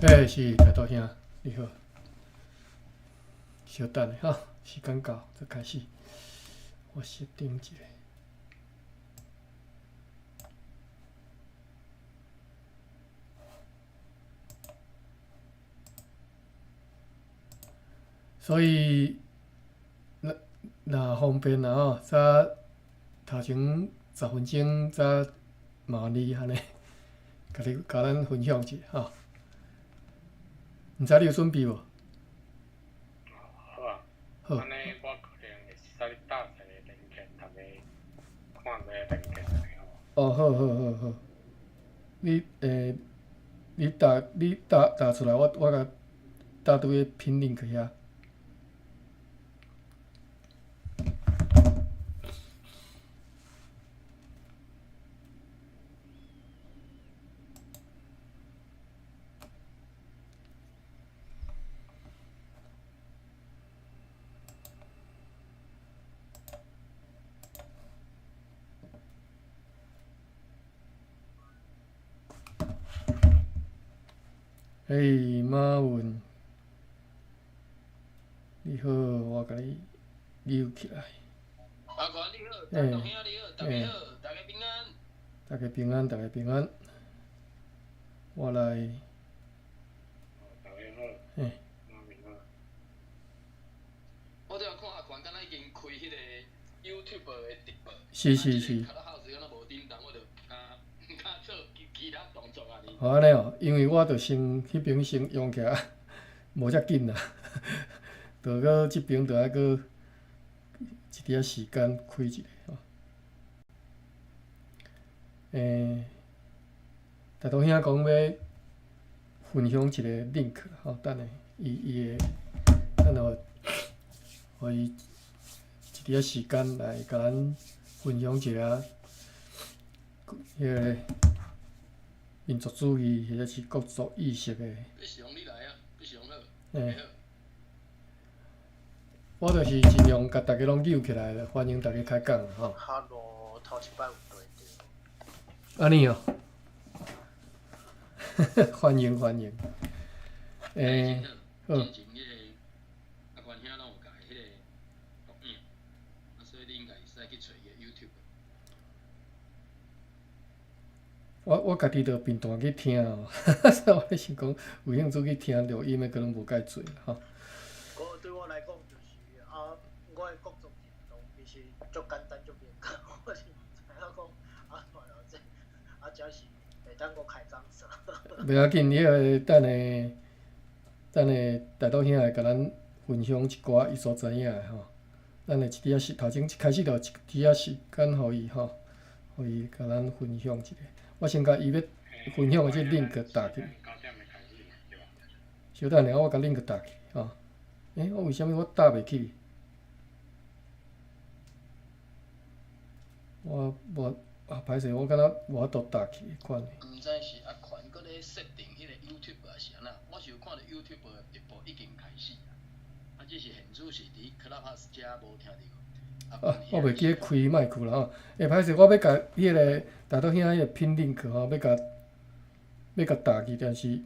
欸，是大肚兄，你好。稍等下哈，时间到，就开始。我设定一下。所以，若若方便啦吼，早头前10分钟才麻烦你按呢，共你共咱分享一下吼。毋知你有准备无？好啊。好。按呢，我可能會使搭一个连結，逐家看這个連結按呢吼。哦，好好好好。你欸，你打出來，我共搭佇个 pin link 遐。嘿，馬文，你好，我共你揪起來。阿權你好，大肚兄你好，大家好，大家平安。大家平安，大家平安。我來。大家好。嘿。馬文好。我拄仔看阿權敢若已經開彼個 YouTube 的直播。是是是。啊，這個 Clubhouse 敢若無叮當，我就毋敢做其他動作啊。哦，按呢哦，因為我著先彼爿先用起來，無遮緊啦，著閣這爿著愛閣一點仔時間開一下吼。欸，大肚兄講欲分享一個 link 吼，等下伊伊會等下予伊一點仔時間來共咱分享一下，彼個民族主義或者是國族意識的。你是講你來啊，你是講好。欸，我就是盡量共逐家攏揪起來，歡迎逐家開講吼。哈囉，頭一擺有對著。按呢哦，歡迎歡迎。欸，好。之前彼個阿權兄攏有共彼個錄影，啊，所以你應該會使去揣伊的 YouTube。我家己就平常去聽哦，所以我想講有興趣去聽錄音的，可能無介濟吼。我對我來講就是啊，我的國族認同其實足簡單足明確，我是毋知影講啊，原來這啊，這是會當閣開講啥。袂要緊，彼個等下等下大肚兄會共咱分享一寡伊所知影的吼。咱會一點仔時頭前一開始就一點仔時間予伊吼，予伊共咱分享一下。我先共伊欲分享的這 link 打去。稍等下，我共 link 打去吼。欸，我為啥物我打袂起？我無啊，歹勢，我敢若無法度打去款的。毋知是阿權閣咧設定彼個 YouTube 抑是按怎？我是有看著 YouTube 的直播已經開始啊，啊，只是現主是佇 Clubhouse 遮無聽著。啊，我袂記得開麥克啦吼。欸，歹勢，我欲共彼個大肚兄彼個 pin link 吼，欲共打去，但是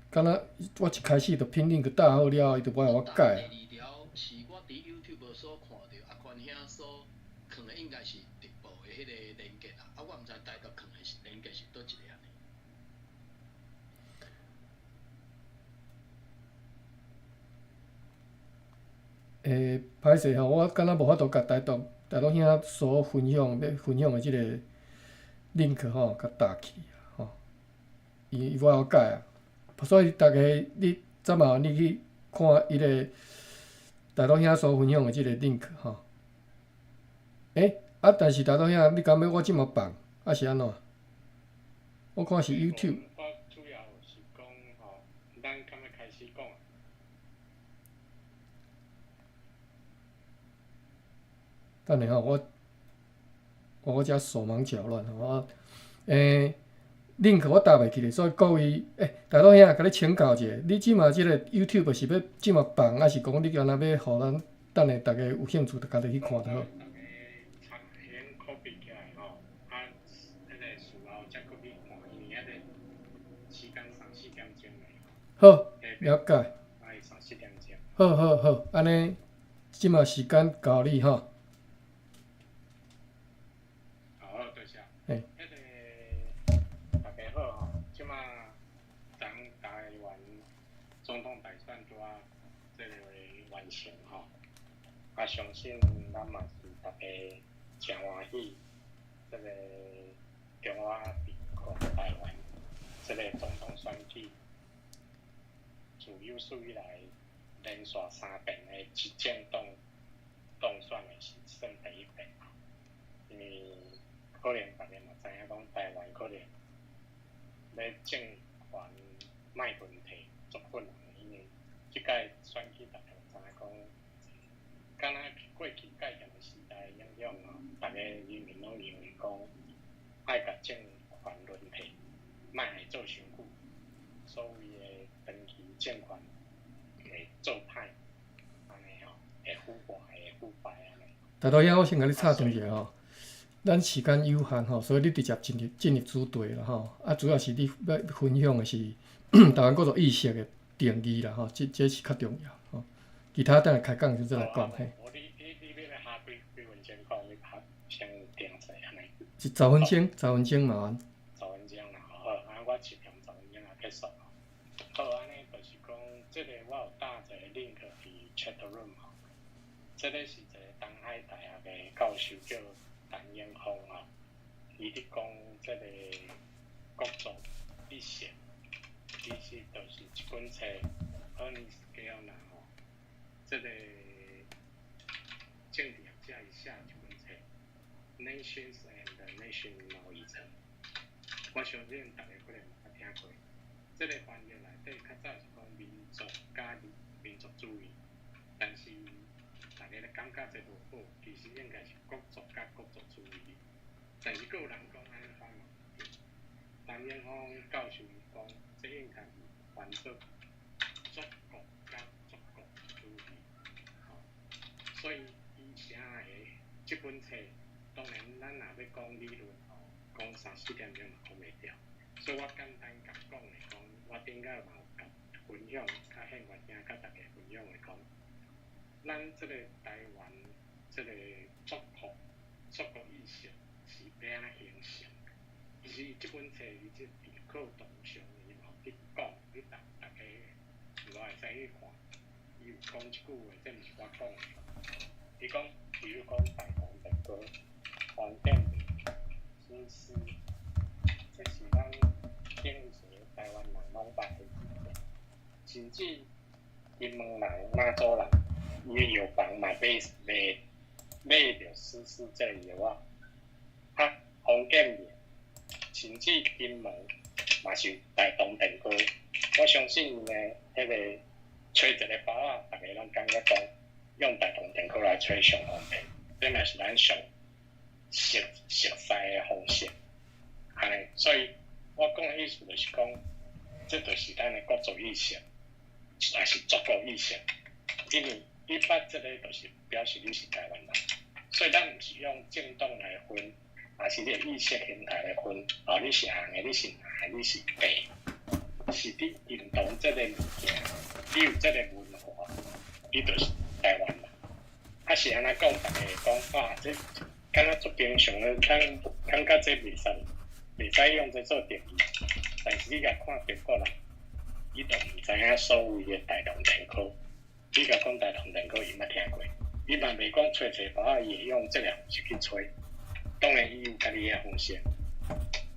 敢若我一開始就 pin link 打好了後，伊就無愛予我改。第二條是我佇 YouTube 所看著阿權兄所囥的，應該是直播的彼個連結啦。啊，我毋知台獨囥的是連結是佗一个按呢。欸，歹勢吼，我敢若無法度共台獨大肚兄所分享欲分享的這個 link 吼，共打去吼。伊無愛我改啊，所以逐家你早晚你去看伊個大肚兄所分享的這個 link 吼。欸，啊，但是大肚兄，你敢欲我這馬放，抑是按怎？我看是 YouTube。我主要是講吼，咱敢欲開始講？等下吼，我遮手忙腳亂吼，我欸，link 我打袂起咧，所以各位欸，大肚兄，共你請教一下，你這馬這個 YouTube 是欲這馬放，抑是講你敢若欲予咱等下逐家有興趣，就家己去看就好。大家先 copy 起來吼，啊，彼個事後才閣去看，因為彼個時間3、4點鐘的。好，了解。愛三四點鐘。好好好，按呢，這馬時間交你吼。好，多謝。嘿。彼个大家好吼，這馬昨台灣總統大選拄仔這个完成吼，啊，相信咱嘛是逐家誠歡喜，這个中華民國台灣這个總統選舉，自有史以來連續三遍的執政黨當選的是算第一遍，因為可能逐家嘛知影講台灣可能欲政權莫輪替足困難的，因為這擺選舉逐家知影講，敢若過去戒嚴的時代影響吼，逐家人民攏認為講愛共政權輪替，莫來做傷久，所謂的長期政權會做歹，按呢吼，會腐敗，會腐敗按呢。大道兄，我先共你插斷一下吼，咱時間有限吼，所以你直接進入主題啦吼。啊，主要是你欲分享的是台灣國族意識的定義啦吼，這是較重要吼。其他等下開講時陣來講嘿。無你欲來下幾分鐘講，你較先定者按呢？是10分鐘，十分鐘嘛完。十分鐘啦，好，啊，我一點十分鐘就結束。好，按呢就是講，這个我有搭一个 link 佇 chat room 吼，這个是一个東海大學的教授叫陳永峰吼，伊佇講這个國族意識，其實就是一本冊，Ernest Gellner 吼，這个政治學者伊寫一本冊《Nations and Nationalism》，我相信逐家可能嘛捌聽過。這个翻譯內底較早是講民族佮民族主義，但是逐家咧感覺這無好，其實應該是國族佮國族主義。但是閣有人講按呢翻嘛毋對。陳永峰教授伊講，這應該是翻做祖國佮祖國主義。吼，所以伊寫的這本冊，當然咱若欲講理論吼，講三四點鐘嘛講袂掉。所以我簡單共講來講，我頂擺嘛有共分享，佮憲法兄佮逐家分享的講，咱這個台灣這個祖國意識是欲按怎形成？其實這本冊伊這佇課堂上伊嘛有佇講，你逐逐家如果會使去看，伊有講一句話，這毋是我講的。伊講，比如講大同電鍋、黃建明、新詩，這是咱等於是台灣人攏捌的物件，甚至金門人、馬祖人，伊的藥房嘛買著絲絲這个藥仔。啊，黃建明，甚至金門嘛是有大同電鍋，我相信呢，彼个揣一个包仔，逐家攏感覺講用大同電鍋來揣上方便，這嘛是咱上熟悉的方式。按呢，所以我講的意思就是講，這就是咱的國族意識，也是祖國意識。因為你捌這个，就是表示你是台灣人，所以咱毋是用政黨來分，也是你的意識形態來分。哦，你是紅的，你是藍的，你是白，是你認同這个物件，你有這个文化，你就是台灣人。啊，是按怎講？逐家會講啊，這敢若足平常的，咱感覺這袂使用這做定義。但是你共看中國人，伊就毋知影所謂的大同電鍋。你共講大同電鍋，伊捌聽過。伊嘛袂講揣一個包仔，伊會用這个方式去揣。當然，伊有家己的方式。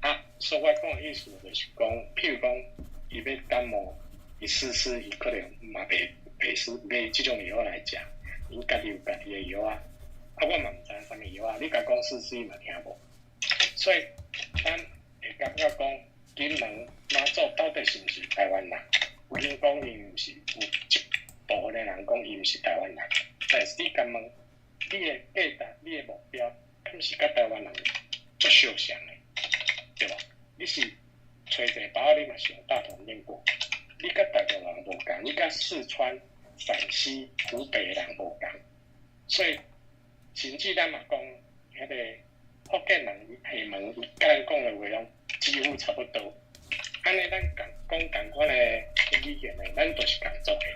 啊，所以我講的意思就是講，譬如講，伊欲感冒，伊絲絲，伊可能嘛袂是買這種藥來食，𪜶家己有家己的藥仔。啊，我嘛毋知影啥物藥仔，你共講絲絲嘛聽無。所以，咱會感覺講，金門馬祖到底是毋是台灣人？有人講伊毋是，有一部分的人講伊毋是台灣人。但是你共問，你的價值、你的目標，敢是佮台灣人足相像的，對無？你是揣一個包仔，你嘛是用大同電鍋。你佮大陸人無仝，你佮四川、陝西、湖北的人無仝。所以，甚至咱嘛講，彼个福建人、廈門，佮咱講的話攏幾乎差不多。按呢咱共講仝款的語言的，咱都是仝族的，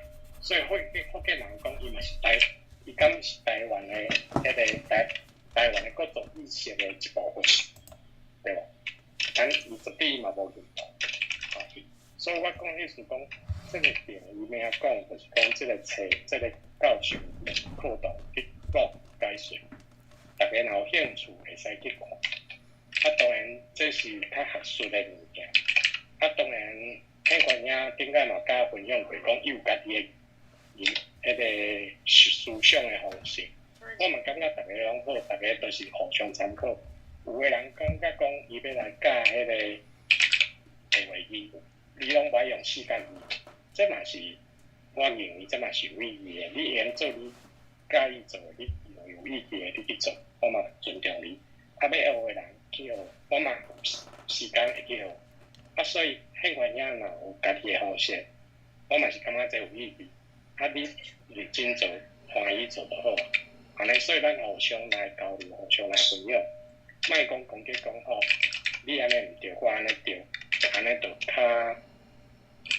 所以福建人講伊嘛是台，伊敢是台灣的彼个台灣的國族意識的一部分，對無？咱伊絕對嘛無認同，所以我講意思講，這个定伊名講，就是講這个冊，這个教授課堂去講解說，逐家若有興趣會使去看。啊，當然這是較學術的物件。啊，當然，彼個兄頂擺嘛佮我分享過，講伊有家己的因彼个思想的方式。我嘛感覺逐家攏好，逐家都是互相參考。有的人感覺講伊欲來教彼个話語，你攏無愛用世界語，這嘛是我認為這嘛是有意義的。你會用做你佮意做的，你有意義的，你去做，我嘛尊重你。啊，欲學的人去學，我嘛有時間會去學。啊，所以彼個兄若有家己的方式，我嘛是感覺這有意義。啊，你認真做，歡喜做就好。按呢，所以咱互相來交流，互相來分享，莫講攻擊講吼，你按呢毋對，我按呢對，按呢就較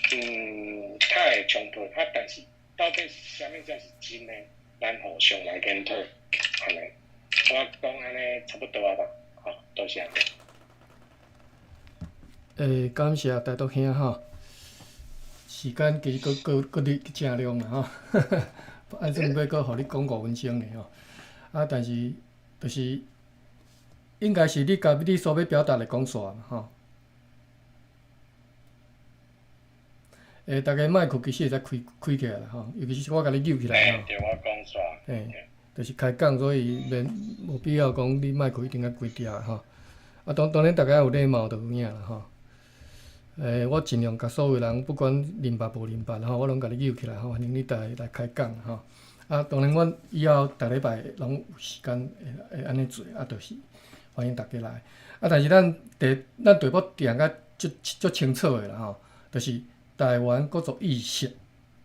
會衝突。啊，但是到底是啥物才是真的？咱互相來研討，按呢，我講按呢差不多啊吧，好，多謝。欸，感謝台獨兄吼，時間其實閣閣閣咧正量啦吼，按算欲閣予你講5分鐘呢吼，啊，但是就是應該是你共你所欲表達的講煞嘛吼。欸，逐家麥克其實會使開開起來啦吼，尤其是我共你揪起來吼。對，我講煞。欸，就是開講，所以免無必要講你麥克一定愛關掉吼。啊，當然，逐家有禮貌就有影啦吼。欸，我盡量共所有人，不管認捌無認捌吼，我攏共你揪起來吼，歡迎你逐家來開講吼。啊，當然，阮以後逐禮拜攏有時間會會按呢做，啊，就是歡迎逐家來。啊，但是咱題目定甲足足清楚的啦吼，就是台灣國族意識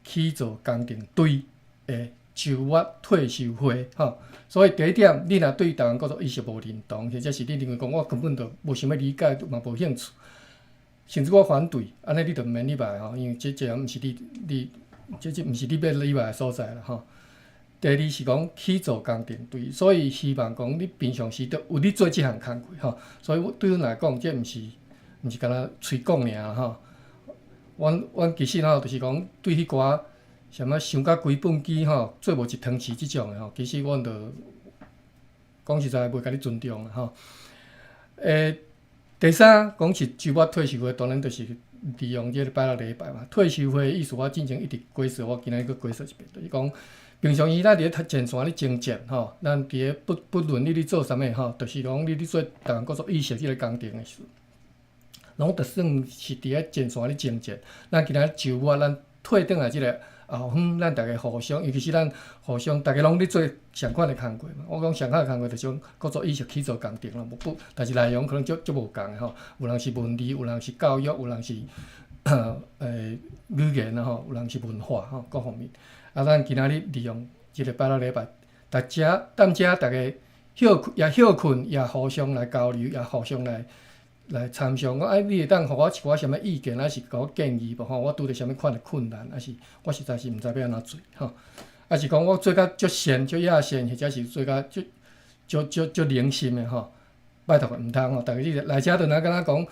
起造工程隊的週末退修會吼。所以第一點，你若對台灣國族意識無認同，或者是你認為講我根本就無想欲理解，嘛無興趣，甚至我反對，按呢你就毋免入來吼，因為這毋是你這毋是你欲入來的所在啦吼。第二是講起造工程隊，所以希望講你平常時都有咧做這項工課吼。所以對阮來講，這毋是干焦喙講爾吼。阮其實吼，就是講對彼寡啥物傷甲規畚箕吼，做無一湯匙這種的吼，其實阮就講實在袂共你尊重啦吼。欸，第三講是週末退修會，當然就是利用這个拜六禮拜嘛。退修會意思我進前一直解釋，我今仔日閣解釋一遍，就是講平常時咱佇咧前線咧征戰吼，咱佇咧不論你咧做啥物吼，就是講你咧做台灣國族意識這个工程的時陣，攏就算是佇咧前線咧征戰。咱今仔日週末咱退轉來這个後方，咱逐家互相，尤其是咱互相，逐家攏咧做仝款的工課嘛。我講仝款的工課，就是講國族意識起造工程啦，無不，但是內容可能足足無仝的吼。有人是文字，有人是教育，有人是語言啦吼，有人是文化吼，各方面。啊，咱今仔日利用這個拜六禮拜，大家踮遮逐家歇也歇睏，也互相來交流，也互相來參詳。講哎，你會當予我一寡啥物意見，抑是予我建議無吼？我拄著啥物款的困難，抑是我實在是毋知欲按怎做吼？抑是講我做甲足善、足野善，或者是做甲足足足足良心的吼？拜託毋通吼！逐家你來遮就若敢若講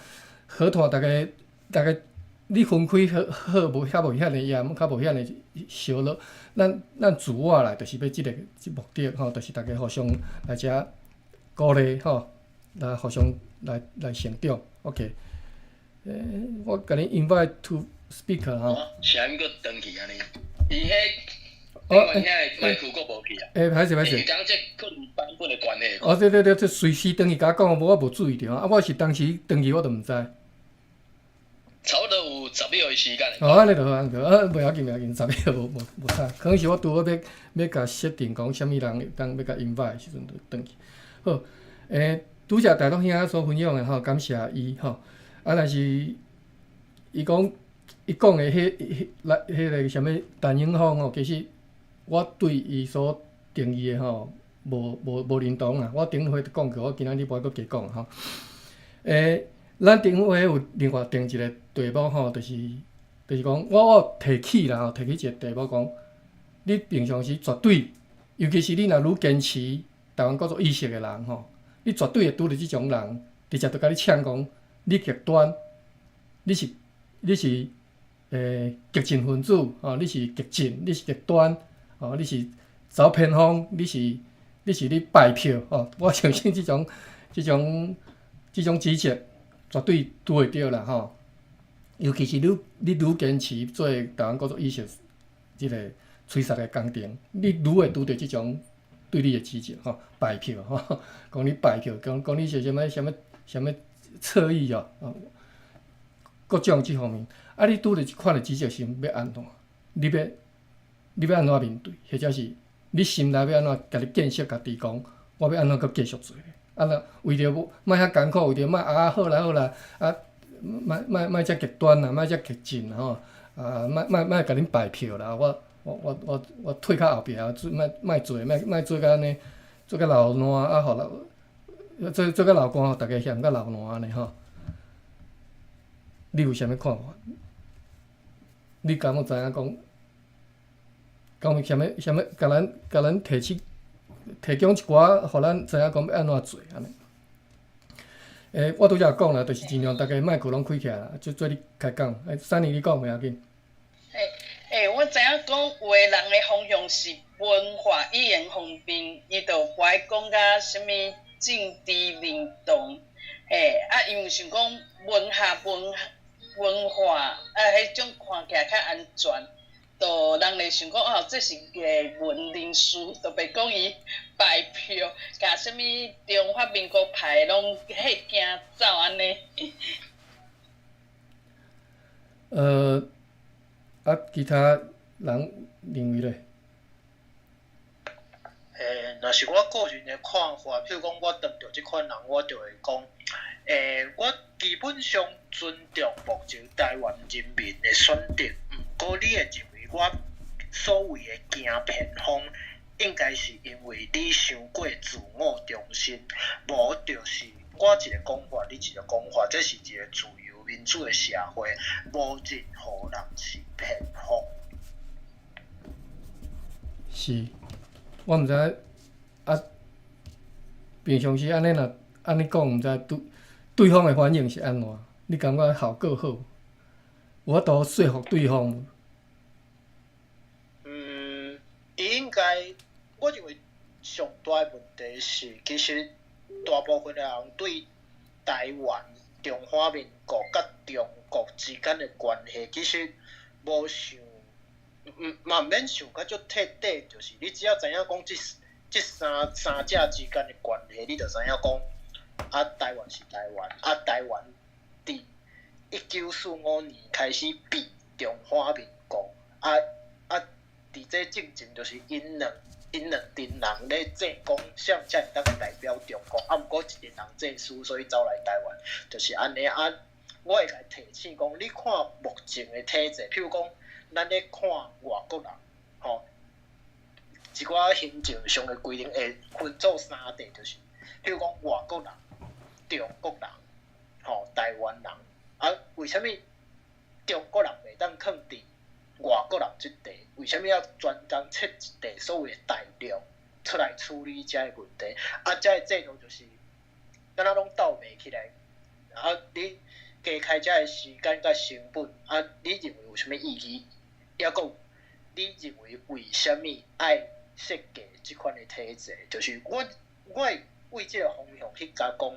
好拖，逐家逐家你分開好好無較無遐爾嚴，較無遐爾燒熱。咱自我來就是欲這个這目的吼，就是逐家互相來遮鼓勵吼，來互相來成長。OK，欸，我共你 invite to speak 吼。是按閣轉去按呢？伊彼哦，遐个麥克閣無去啊？欸，歹勢歹勢。講這可能版本的關係。哦，對對對，這隨時轉去共我講，無我無注意著啊。我是當時轉去我都毋知。差不多有10秒的時間。哦，按呢就好，按呢就好，啊，袂要緊，袂要緊，十秒無無差，可能是我拄好欲欲共設定講啥物人會當欲共 invite 的時陣就轉去。好，欸，拄則大陸兄所分享的吼，感謝伊吼。啊，但是伊講伊講的彼彼來彼个啥物陳永峰吼，其實我對伊所定義的吼，無認同啦。我頂回講過，我今仔日無愛閣加講吼。欸。咱頂會有另外定一個題目吼，就是講我有提起啦吼，提起一個題目講，你平常時絕對，尤其是你若愈堅持台灣國族意識的人吼，你絕對會拄著這種人，直接就共你嗆講，你極端，你是激進分子吼，你是激進，你是極端，吼，你是走偏鋒，你是咧拜票吼。我相信這種指責絕對拄會著啦吼。尤其是你愈堅持做台灣國族意識這個吹殺的工程，你愈會拄著這種對你的指責吼，拜票吼，講你拜票，講你是啥物啥物啥物側翼哦，各種這方面。啊！你拄著這款的指責時，欲按怎？你欲按怎面對？或者是你心內欲按怎共你建設家己講，我欲按怎閣繼續做？啊若為著莫遐艱苦，為著莫啊好啦好啦，啊莫莫莫遮極端啦，莫遮激進啦吼，啊莫莫莫共恁拜票啦！我退較後壁啊，做莫莫做，莫莫做甲按呢，做甲流爛啊，予人做做甲流汗，予逐家嫌甲流爛按呢吼。你有啥物看法？你敢有知影講，敢有啥物啥物，共咱提供一寡，予咱知影講欲按怎做按呢？我拄才講啦，就是盡量逐家麥克攏開起來啦，做你開講。Sunny 你講袂要緊。欸，我知影講有的人的方向是文化語言方面，伊就無愛講甲啥物政治認同，嘿，啊，因為想講文學文化啊，彼種看起來較安全，就人會想講哦，這是藝文人士，就袂講伊拜票，共啥物中華民國派攏嚇驚走按呢。啊，其他人認為咧？欸，若是我個人的看法，譬如講，我當著這款人，我就會講，欸，我基本上尊重目前台灣人民的選擇，毋過你會認為我所謂的行偏鋒，應該是因為你傷過自我中心，無就是我一個講法，你一個講法，這是一個自由民主的社會，無任何人是偏鋒。是，我毋知啊，平常時按呢若按呢講，毋知對對方的反應是按怎？你感覺效果好無？有法度說服對方無？嗯，伊應該，我認為上大的問題是，其實大部分的人對台灣、中華民國佮中國之間的關係，其實無想，嘛毋免想甲足徹底，就是你只要知影講這三者之間的關係，你就知影講，啊，台灣是台灣，啊，台灣佇1945年開始變中華民國，啊，佇這進前就是𪜶兩陣人咧爭講，啥人才會當代表中國，啊，毋過一個人爭輸，所以走來台灣，就是按呢啊。我會共提醒講，你看目前的體制，譬如講，咱咧看外國人，吼，一寡行政上的規定會分做三塊，就是譬如講外國人、中國人、吼台灣人，啊，為啥物中國人袂當囥佇外國人這塊？為啥物要專工設一塊所謂的大陸出來處理這个問題？啊，這个制度就是敢若攏鬥袂起來，啊，你加開這个時間佮成本，啊，你認為有啥物意義？抑閣你認為為啥物愛設計這款的體制？就是我會為這個方向去共講，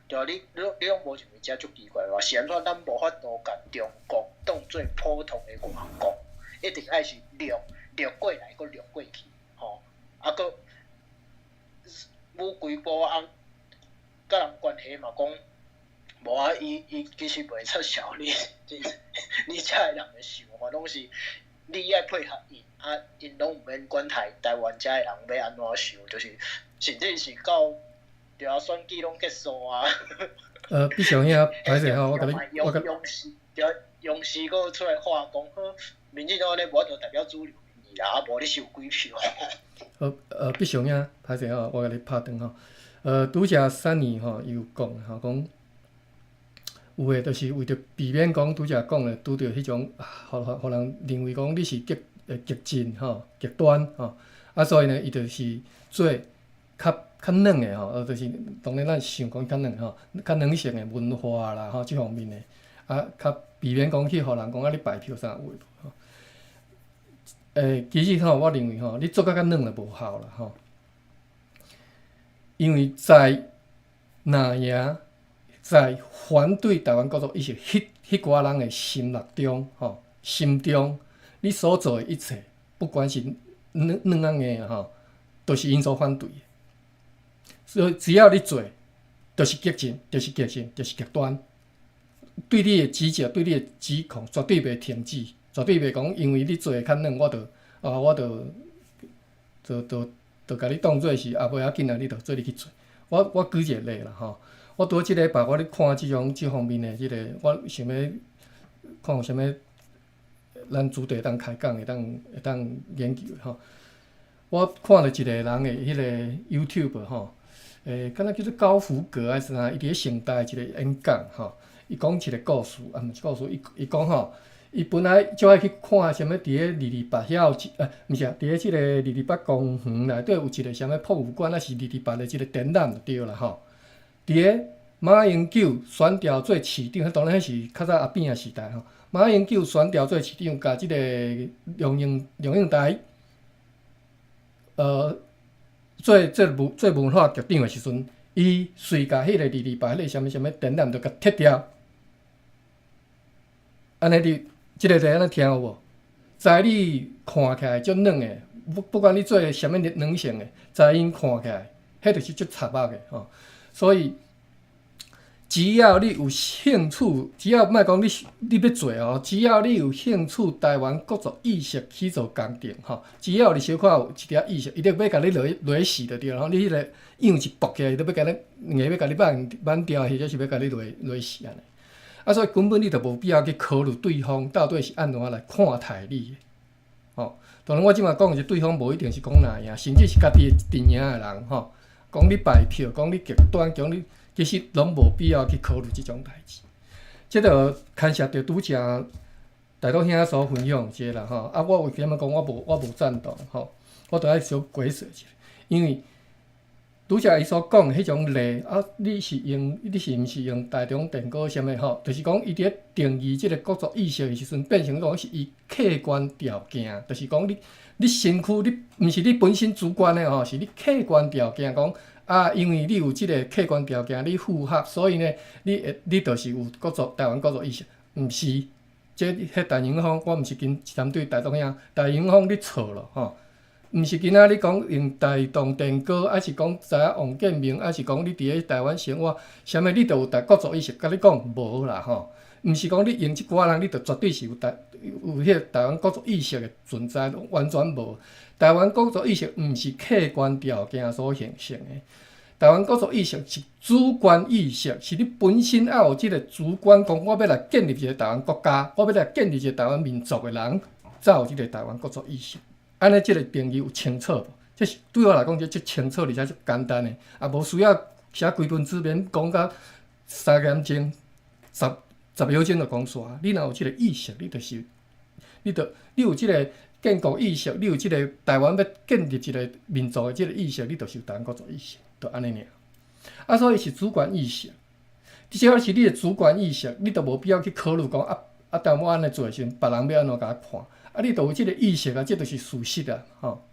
對啊，你攏無認為這足奇怪無？是按怎咱無法度共中國當做普通的外國，一定愛是掠掠過來，閣掠過去，吼，啊，閣武規波啊，佮人關係嘛講，無啊，伊其實袂插潲你，你遮的人的想法攏是你愛配合𪜶，啊，𪜶攏毋免管台灣遮的人欲按怎想，就是甚至是到對啊，選舉攏結束啊。必須兄，歹勢吼，我共你，我共。央視對啊，央視閣出來話講，好，民進黨按呢無法度代表主流民意啦，啊，無你是有幾票？好，必須兄，歹勢吼，我共你拍斷吼。拄才 Sunny 吼，伊有講吼，講有的就是為著避免講拄才講的拄著彼種，予人認為講你是極進吼、極端吼，啊，所以呢，伊就是做較軟的吼，就是當然咱想講較軟吼，較軟性的文化啦吼，這方面的，啊，較避免講去予人講啊，你拜票啥有的無吼。其實吼，我認為吼，你做甲較軟就無效啦吼，因為在若贏在反對台灣國族意識彼寡人的心目中吼，心中，你所做的一切，不管是軟軟啊硬吼，都是𪜶所反對的。所以只要你做，就是激進，就是激進，就是極端。對你的指責，對你的指控，絕對袂停止，絕對袂講，因為你做的較軟，我就啊，我就就就就共你當做是啊，無要緊啊，你就做你去做。我舉一個例啦吼，我拄好這禮拜我咧看這種這方面的這個，我想欲看有啥物咱主題當開講會當研究的吼。我看著一個人的彼個 YouTube 吼，敢若叫做高福格還是啥，伊佇咧成大一個演講吼，伊講一個故事，啊，毋是故事，伊講吼，伊本來足愛去看啥物，佇咧二二八遐有一，毋是啊，佇咧這個二二八公園內底有一個啥物博物館，抑是二二八的一個展覽就對啦吼。佇咧馬英九選調做市長，當然彼是較早阿扁的時代吼。馬英九選調做市長，共這個龍應台，做文化局長的時陣，伊隨共彼個二二八彼個啥物啥物展覽，就共撤掉。按呢你這個就按呢聽有無？在你看起來足軟的，不管你做啥物軟性的，在𪜶看起來，彼就是足賊仔的吼。所以，只要你有興趣，只要莫講你欲做哦，只要你有興趣，台灣國族意識去做工程吼，只要你小可有一點意識，伊就欲共你落落死就對了吼。你彼個樣一搏起來，伊就欲共你硬欲共你挽掉，或者是欲共你落落死按呢。啊，所以根本你就無必要去考慮對方到底是按怎來看待你的，吼。當然，我這擺講的是對方無一定是講藍營，甚至是家己的陣營的人吼，講你拜票，講你極端，講你其實攏無必要去考慮這種代誌。這就牽涉著拄才大肚兄所分享這個啦吼。啊，我為啥物講我無贊同吼？我著愛小解釋一下，因為拄才伊所講的彼種例啊，你是毋是用大眾電鍋啥物吼？就是講伊佇咧定義這個國族意識的時陣，變成講是伊客觀條件，就是講你身軀你毋是你本身主觀的吼，是你客觀條件講啊，因為你有這個客觀條件，你符合，所以呢，你就是有國族台灣國族意識，毋是。這彼陳永峰，我毋是針針對大東兄，陳永峰你錯了吼。毋是今仔你講用大同電鍋，抑是講知影王建民，抑是講你佇咧台灣生活，啥物你就有台國族意識？共你講無啦吼，毋是講你用這寡人，你就絕對是有彼個台灣國族意識的存在，完全無。台灣國族意識毋是客觀條件所形成的，台灣國族意識是主觀意識，是你本身愛有這個主觀，講我欲來建立一個台灣國家，我欲來建立一個台灣民族的人，才有這個台灣國族意識。按呢，這個定義有清楚無？這是對我來講，這足清楚，而且足簡單的，也無需要寫規本紙免講甲3點鐘、10秒鐘就講煞。你若有這個意識，你就是，你就你有這個建國意識，你有這個台灣欲建立一個民族的這個意識，你就是有台灣國族意識，就按呢爾。啊，所以是主觀意識。只要是你的主觀意識，你就無必要去考慮講啊啊，當我按呢做的時陣，別人欲按怎共我看？啊，你就有這個意識啊，這就是事實啊，吼！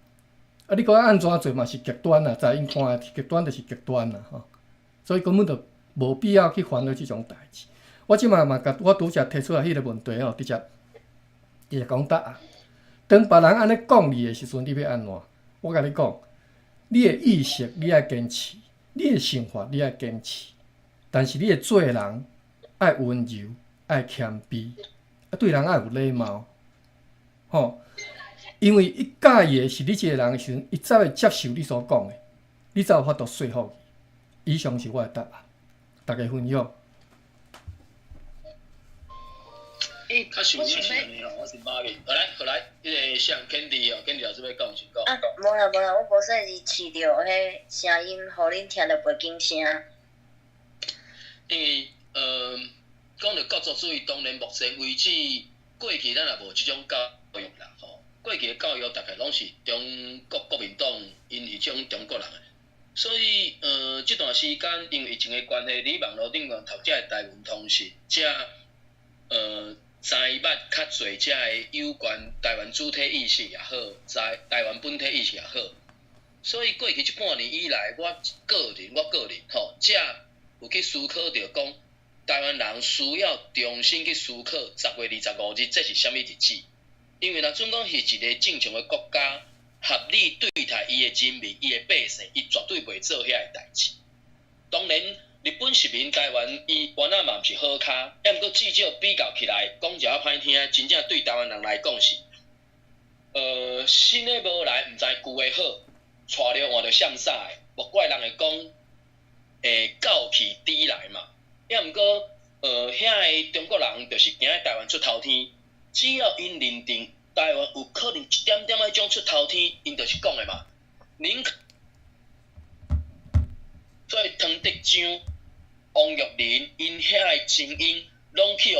啊，你講按怎做嘛是極端啊，在𪜶看的極端就是極端啦，吼！所以根本就無必要去煩惱這種代誌。我這擺嘛，共我拄才提出來彼個問題吼，直接講答案。當別人按呢講你的時陣，你欲按怎？我共你講，你的意識你愛堅持，你的想法你愛堅持，但是你的做人愛溫柔，愛謙卑，啊，對人愛有禮貌。吼，因為伊佮意的是你這個人的時陣，伊才會接受你所講的，你才有法度說服伊。以上是我的答案，大家分享。較想是啥物吼？我是馬面。好來，好來，彼個像 Candy 哦，Candy 老師欲講先講。啊，無啦無啦，我無說是試著彼聲音，予恁聽著袂緊聲。因為，講著國族主義，當然目前為止，過去咱也無這種教育啦，吼。過去的教育大概攏是中國國民黨，𪜶是這種中國人的，所以，這段時間因為疫情的關係，佇網路頂懸讀這个台文通訊，才知捌較濟這个有關台灣主體意識也好，在台灣本體意識也好。所以過去這半年以來，我個人吼，才有去思考著講，台灣人需要重新去思考10月25日這是啥物日子。因為若準講是一個正常的國家，合理對待伊的人民、伊的百姓，伊絕對袂做遐个代誌。當然，日本殖民台灣，伊原來嘛毋是好跤，抑毋過至少比較起來，講一下歹聽，真正對台灣人來講是，新的無來，毋知舊的好，娶著換著閃煞的，莫怪人會講，狗去豬來嘛。抑毋過，遐个中國人就是驚台灣出頭天，只要𪜶認定台灣有可能一點點仔彼種出頭天，𪜶就是講的嘛。寧可所以湯德章、王玉麟，𪜶遐个精英，攏去予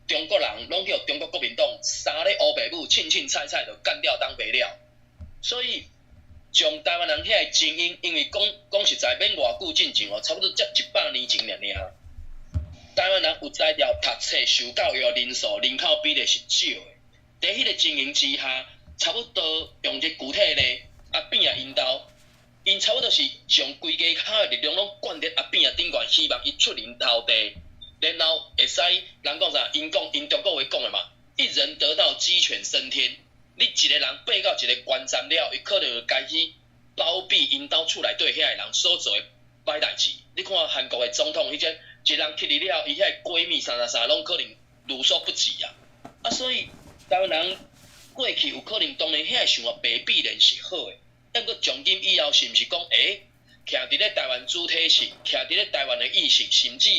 中國人，攏去予中國國民黨三个烏爸母，凊凊彩彩就幹掉當肥料。所以，將台灣人遐个精英，因為講講實在，免偌久進前哦，差不多才100年前爾爾。台灣人有才調、讀冊、受教育人數、人口比例是少的。佇彼个情形之下，差不多用一个具體例，阿扁仔𪜶兜，𪜶差不多是將規家口的力量攏灌佇阿扁仔頂懸，希望伊出人頭地，然後會使人講啥？𪜶講𪜶中國話講的嘛，一人得道雞犬升天。你一個人爬到一個懸層了，伊可能就開始包庇𪜶兜厝內底遐個人所做的歹代誌。你看韓國的總統，彼隻一人去了，伊遐個閨蜜啥啥啥，攏可能無所不至啊！啊，所以台灣人過去有可能當然遐個想法袂必然是好的，毋過從今以後是毋是講，徛佇咧台灣主體性，徛佇咧台灣的意識，甚至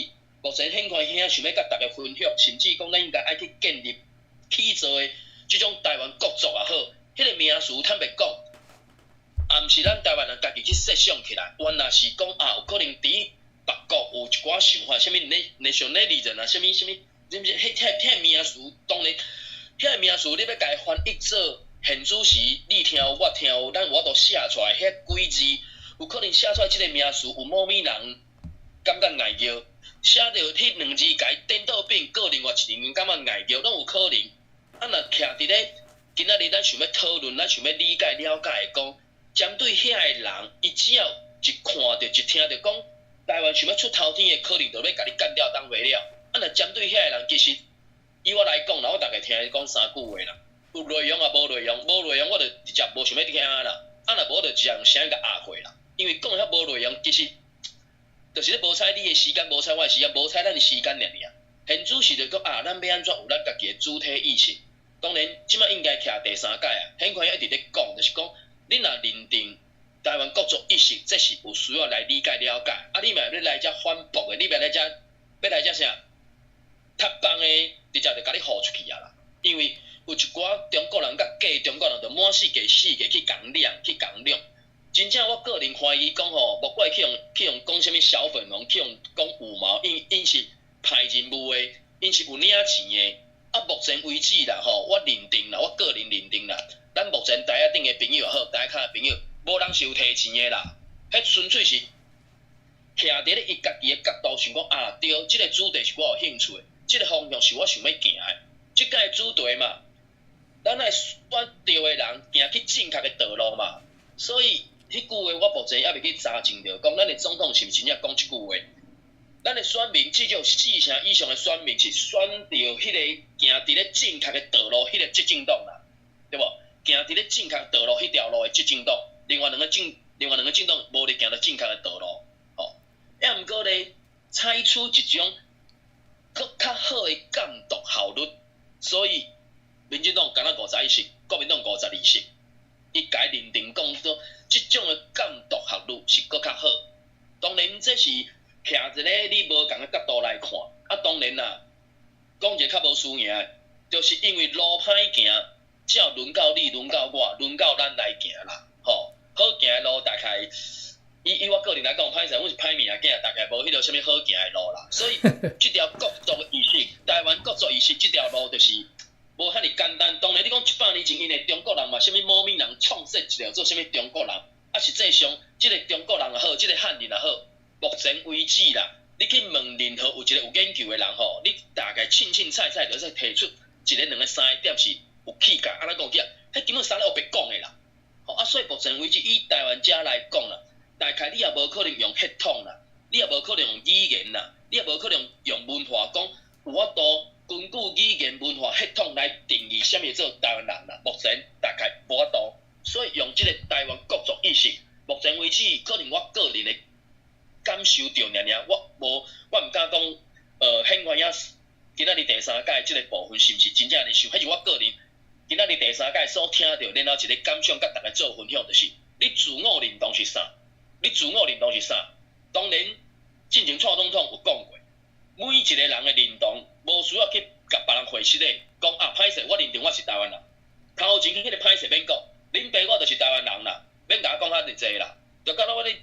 目前顯寬兄想欲佮逐家分享，甚至講咱應該愛去建立起造的這種台灣國族也好，彼個名詞坦白講，也毋是咱台灣人家己去設想起來，原來是講啊，有可能佇別國有一寡想法，啥物 nationalism 啊，啥物啥物，是毋是？彼遐遐名詞，當然，遐個名詞你欲共伊翻譯做現主時，你聽有，我聽有，咱有法度寫出來，彼幾字有可能寫出來這個名詞，有某物人感覺礙著，寫著彼兩字共伊顛倒變，閣另外一個人感覺礙著，攏有可能。啊，若徛佇咧今仔日咱想欲討論，咱想欲理解了解的講，針對遐個人，伊只要一看著、一聽著講台灣想欲出頭天的，可能就欲共你幹掉當肥料。啊，若針對遐個人，其實以我來講啦，我逐家聽伊講三句話啦，有內容也無內容，無內容我就直接無想欲聽啦。啊，若無就直接用聲共壓過啦。因為講遐無內容，其實就是咧無采你的時間，無采我的時間，無采咱的時間爾爾。現主時就講啊，咱欲按怎有咱家己的主體意識？當然，這擺應該徛第三屆啊，顯寬一直咧講，就是講你若認定台灣國族意識，這是有需要來理解了解。啊，你若欲來遮反駁的，你欲來遮欲來遮啥？塌房的，直接就共你予出去啊啦！因為有一寡中國人佮假中國人，就滿世界四界去共掠，去共掠。真正我個人懷疑講吼，莫怪去予去予講啥物小粉紅，去予講五毛，𪜶𪜶是派任務的，𪜶是有領錢的。啊，目前為止啦吼，我認定啦，我個人認定啦，咱目前台仔頂的朋友也好，台跤的朋友，無人是有提錢的啦，彼純粹是徛佇咧伊家己的角度想講啊，對，這個主題是我有興趣的，這個方向是我想欲行的，這個主題嘛，咱愛選對的人行去正確的道路嘛。所以，彼句話我目前猶未去查證著，講咱的總統是毋是真正講這句話？咱的選民至少四成以上的選民是選著彼個行佇咧正確的道路，彼個執政黨啦，對無？行佇咧正確道路彼條路的執政黨，另外兩個政黨無咧行佇正確的道路，吼。抑毋過咧，採取一種閣較好的監督效率，所以民進黨敢若51席，國民黨52席，伊共伊認定講說，這種的監督效率是閣較好。當然，這是徛一个你無仝的角度來看，啊，當然啦，講一個較無輸贏的，就是因為路歹行，才有輪到你，輪到我，輪到咱來行啦，吼。好行的路大概，以我個人人來講，歹勢，阮是歹命囝，大概無彼個啥物好行的路啦。所以，這條國族意識，台灣國族意識這條路就是無遐爾簡單。當然，你講100年前，𪜶的中國人嘛，啥物摩閩人創設一個做啥物中國人，啊，實際上，這個中國人也好，這個漢人也好，目前為止啦，你去問任何有一個有研究的人吼，你大概凊凊彩彩就會提出一個、兩個、三個點是有氣概，按怎講起來，彼根本啥咧烏白講的啦。吼啊，所以目前為止，以台灣遮來講啦，大概你也無可能用血統啦，你也無可能用語言啦，你也無可能用文化講有法度根據語言、文化、血統來定義啥物做台灣人啦。目前大概無法度，所以用這個台灣國族意識，目前為止可能我個人的感受著爾爾，我無，我毋敢講，顯原影今仔日第三屆這個部分是毋是真正按呢想？彼是我個人今仔日第三屆所聽著，然後一個感想，佮大家做分享，就是你自我認同是啥？你自我認同是啥？當然，進前蔡總統有講過，每一個人的認同，無需要去共別人解釋的，講啊，歹勢，我認定我是台灣人。頭前彼個歹勢免講，恁爸我就是台灣人啦，免共我講遐爾濟啦。就敢若我咧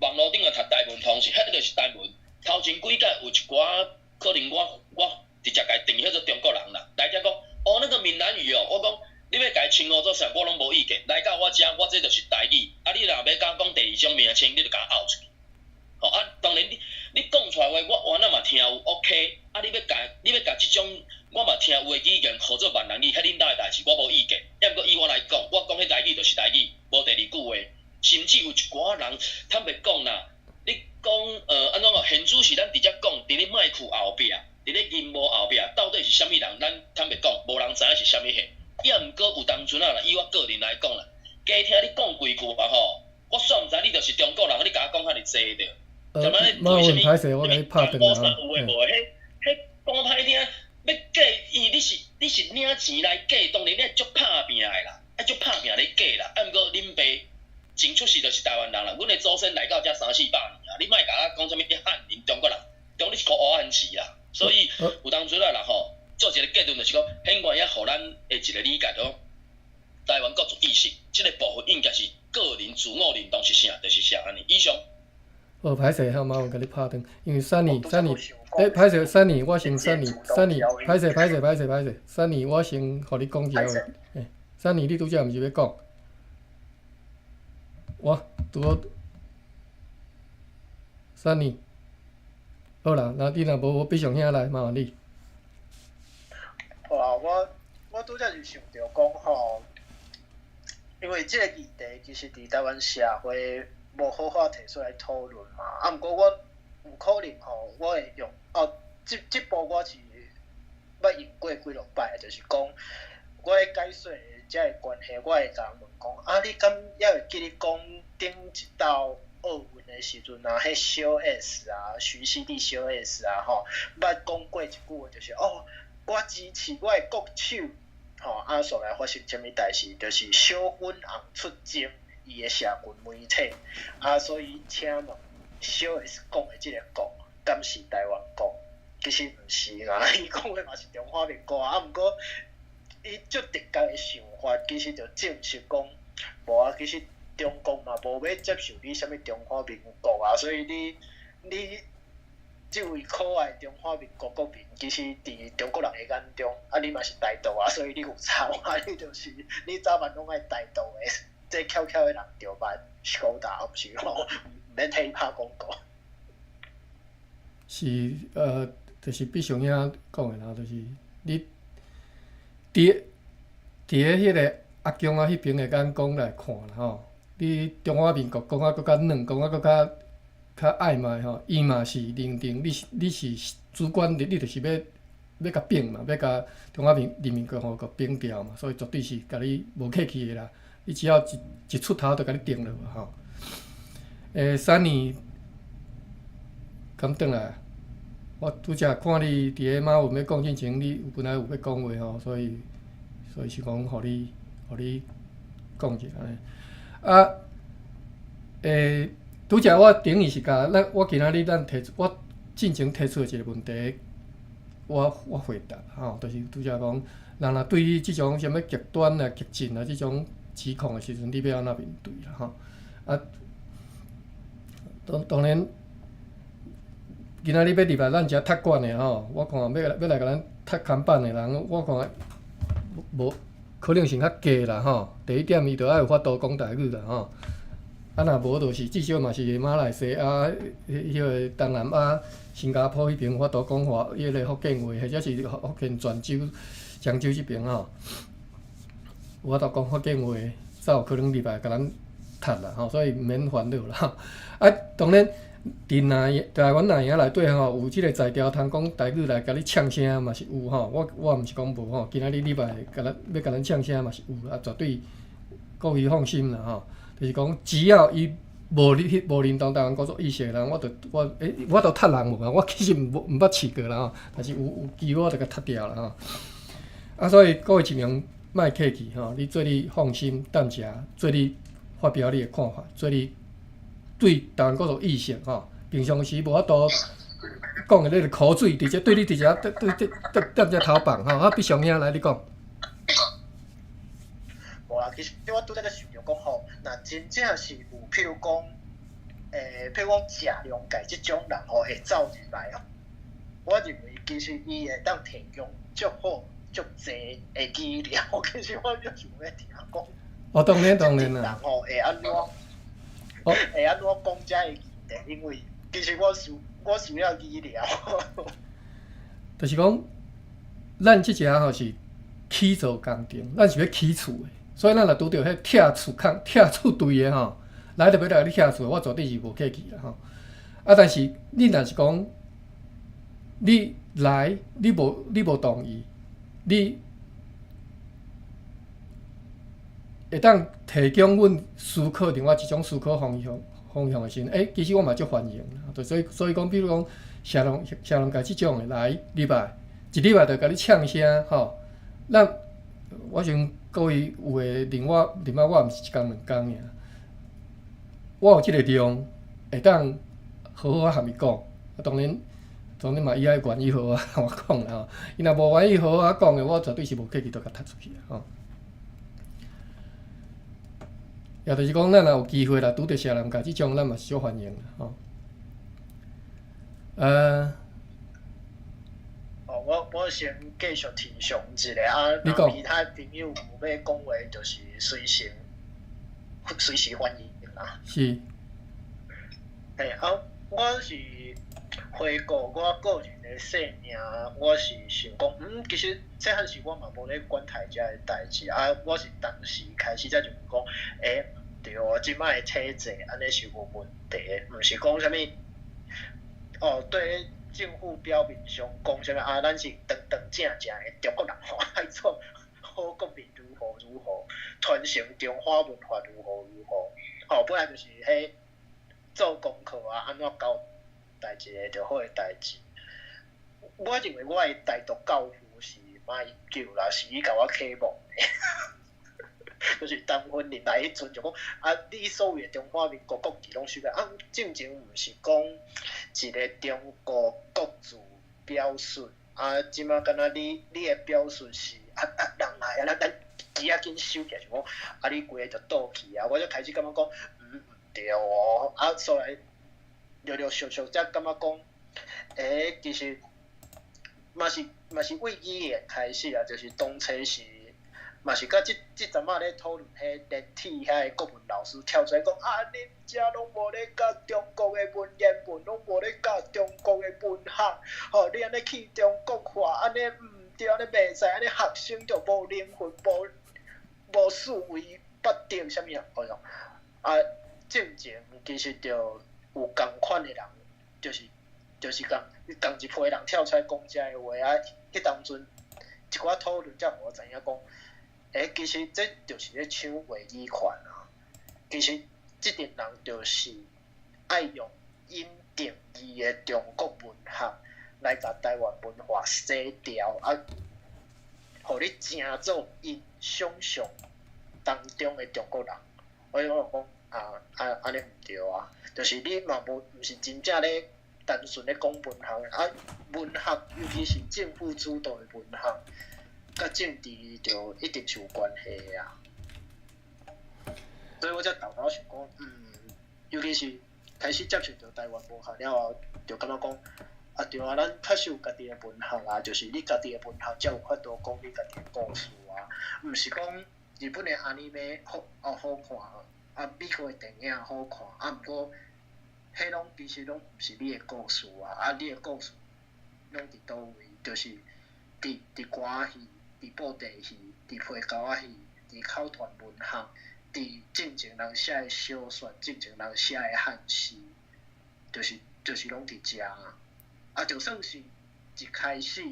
網路頂頭讀台文通是，彼就是台文。頭前幾屆有一寡可能我我直接共定義叫做中國人啦。來遮講，哦，那個閩南語哦，我講你欲共伊稱呼做啥，我攏無意見。來到我遮，我這就是台語。啊，你若欲共我講第二種名稱，你就共我漚出去。吼啊，當然你你講出來話，我原來嘛聽有 OK。啊，你欲共你欲共這種我嘛聽有的語言號做閩南語，彼恁兜的代誌，我無意見。抑毋過以我來講，我講彼台語就是台語，無第二句話。甚至有一寡人坦白講啦，你講按怎講？現主時咱直接講，佇咧麥克後壁，佇咧銀幕後壁，到底是啥物人？咱坦白講，無人知影是啥物貨。抑毋過有當陣啊啦，以我個人來講啦，加聽你講幾句啊吼，我煞毋知你就是中國人，你共我講遐爾濟著。馬文歹勢，我共你拍斷啊。有的無的，彼彼講歹聽，欲計伊你是你是領錢來計，當然你愛足拍拚的啦，愛足拍拚咧計啦。啊，毋過恁爸前出世就是台灣人啦，阮的祖先來到遮三四百年啊，你莫共我講啥物漢人、中國人，中你是箍烏番薯啦。所以有當陣啊啦吼，做一個結論就是講，顯原也予咱的一個理解，就講台灣國族意識這個部分應該是個人自我認同是啥，就是啥按呢。以上。哦，歹勢哈，馬文共你拍斷，因為 Sunny，Sunny，欸，歹勢，Sunny，我先 Sunny，Sunny，歹勢，歹勢，歹勢，歹勢，Sunny，我先予你講一下話。欸，Sunny，你拄才毋是欲講？我拄好，Sunny，好啦，那你若無，我必上兄來，麻煩你。好啊，我我拄才是想著講吼，因為這個議題其實佇台灣社會無好好提出來討論嘛，啊，毋過我有可能吼，我會用哦，這這步我是捌用過幾落擺，就是講我咧解說這個關係，我會共人問講，啊，你敢猶會記得講頂一道奧運的時陣啊，彼小 S 啊，徐熙娣小 S 啊，吼，捌講過一句話，就是哦，我支持我的國手，吼，啊，煞來發生啥物代誌，就是小粉紅出征伊的社群媒體，啊，所以請問小 S 講的這个國，敢是台灣國？其實毋是啦，伊講的嘛是中華民國啊，毋過伊足直覺的想法，其實就證實講，無啊，其實中國嘛無欲接受你啥物中華民國啊，所以你你這位可愛中華民國國民，其實佇中國人的眼中，啊，你嘛是台獨啊，所以你有差啊，你就是你早晚攏愛台獨的，這巧巧的人著捌高達，毋是吼，毋免替伊拍廣告。是就是必須兄講的啦，就是你佇佇彼個阿公仔彼爿的眼光來看啦吼，你中華民國講啊閣較軟，講啊閣較較曖昧吼，伊嘛是認定你是你是主管的，你就是欲欲共併嘛，欲共中華民人民共和國併掉嘛，所以絕對是共你無客氣的啦。你只要一一出頭就共你定落吼。欸，Sunny，敢轉來？我拄才看你佇咧馬文欲講進前，你本來有欲講話吼，所以所以是講予你予你講一下按呢。啊，欸，拄才我等於是共咱我今仔日咱提出我進前提出的一個問題，我我回答吼，就是拄才講，人若對於這種啥物極端啊、激進啊這種指控的時陣，你欲按怎面對啦吼？啊，當然，今仔日欲入來咱遮讀館的吼，我看欲來共咱讀看板的人，我看無可能性較低啦吼。第一點，伊著愛有法度講台語啦吼。啊，若無就是至少嘛是馬來西亞、彼個東南亞、新加坡彼邊有法度講話，彼個福建話，或者是福建泉州、漳州這邊吼，有法度講福建話，才有可能入來共咱讀啦吼，所以毋免煩惱啦。啊，當然，佇南台灣南營內底吼，有這個才調通講台語來共你嗆聲嘛是有吼。我毋是講無吼，今仔日入來共咱欲共咱嗆聲嘛是有啊，絕對各位放心啦吼。就是講，只要伊無認同台灣國族意識的人，我就我欸，我都踢人無啊！我其實毋捌試過啦吼，但是有機會我就共踢掉啦吼。啊，所以各位盡量莫客氣吼，你做你放心，踮遮做你發表你的看法，做你對台灣國族意識吼，平常時無法度講的你個口水，直接對你直接對對對對踮遮頭放吼。啊，必上兄來你講。無啦，其實我拄才咧想著講吼，若真正是有，譬如講食糧界這種人吼，會走入來哦。我認為其實伊會當提供足好足濟的資料，其實我就想欲聽講。哦，當然當然啦。人吼會按怎？會按怎講這个議題？因為其實我需要資料。就是講，咱這遮吼是起造工程，咱是欲起厝的。所以咱若拄著彼拆厝空、拆厝隊的吼，來就欲來共你拆厝，我絕對是無客氣啦吼。啊，但是你若是講，你來，你無同意，你會當提供阮思考另外一種思考方向的時陣，欸，其實我嘛足歡迎啦。就所以講，比如講，社農界這種的來入來，一入來就共你嗆聲吼，咱我想各位有的認我認捌我，毋是一工兩工爾。我有這個量，會當好好仔含伊講。啊，當然嘛，伊愛願意好好含我講啦吼。伊若無願意好好仔講的，我絕對是無客氣，就共踢出去啊吼。也就是講，咱若有機會啦，拄著社農界這種，咱嘛是足歡迎吼。哦，我先繼續提醒一下啊，若其他朋友有欲講話，就是隨時歡迎啦。是。嘿啊，我是回顧我個人的生命，我是想講，其實細漢時我嘛無咧管太遮的代誌啊，我是當時開始才認為講，欸，對啊，這擺的體制按呢是有問題，毋是講啥物，哦，對。政府表面上講啥物啊？咱是堂堂正正的中國人吼，愛做好國民如何如何，傳承中華文化如何如何，吼，本來就是彼做功課啊，按怎交代一个就好的代誌。我認為我的台獨教父是馬英九啦，是伊共我啟蒙的。就是陳雲林來彼陣就講啊，你所謂的中華民國國旗攏修改啊，進前毋是講一個中國國字表述啊，這馬敢若你的表述是啊啊人來啊，咱旗仔緊收起來，就講啊，你規个就倒去啊，我就開始感覺講毋對哦，啊，所以陸陸續續才感覺講，欸，其實嘛是為語言開始啊，就是當初是。嘛是佮這陣仔咧討論彼連體遐个國文老師跳出來講啊，恁遮攏無咧教中國的文言文，攏無咧教中國的文學，吼，你按呢去中國化，按呢毋對，按呢袂使，按呢學生就無靈魂，無思維不定啥物啊，哦喲，啊，進前其實就有仝款的人，就是仝一批人跳出來講這个話啊，彼當陣一寡討論才予我知影講。欸，其實這就是咧搶話語權啊！其實這陣人就是愛用𪜶定義的中國文學來共台灣文化洗掉啊，予你成做𪜶想像當中的中國人。所以我就講啊啊，按呢毋對啊！就是你嘛無毋是真正咧單純咧講文學啊，文學尤其是政府主導的文學。佮政治就一定是有關係的啊，所以我才豆豆想講，尤其是開始接受著台灣文學了後，就感覺講，啊對啊，咱確實有家己的文學啊，就是你家己的文學才有法度講你家己的故事啊，毋是講日本的 anime 好哦好看，啊美國的電影好看，啊毋過，彼攏其實攏毋是你的故事啊，啊你的故事攏佇佗位，就是佇歌戲、佇布袋戲、佇皮猴仔戲、佇口傳文學。佇進前人寫的小說，進前人寫的漢詩，就是攏佇遮啊。啊，就算是一開始，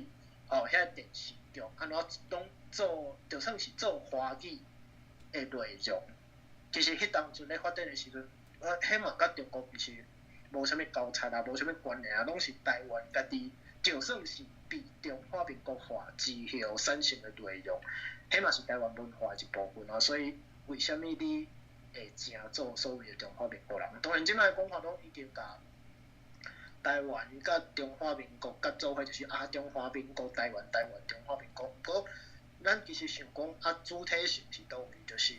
吼，遐電視劇按怎攏做，就算是做華語的內容，其實彼當陣咧發展的時陣，彼嘛佮中國其實無啥物交叉啊，無啥物關聯啊，攏是台灣家己，就算是被中華民國化之後產生的內容，彼嘛是台灣文化的一部分啊，所以。為啥物你會成做所謂的中華民國人？當然，這擺講法攏已經共台灣佮中華民國結做伙，就是啊，中華民國台灣，台灣中華民國。毋過，咱其實想講啊，主體性是佗位，就是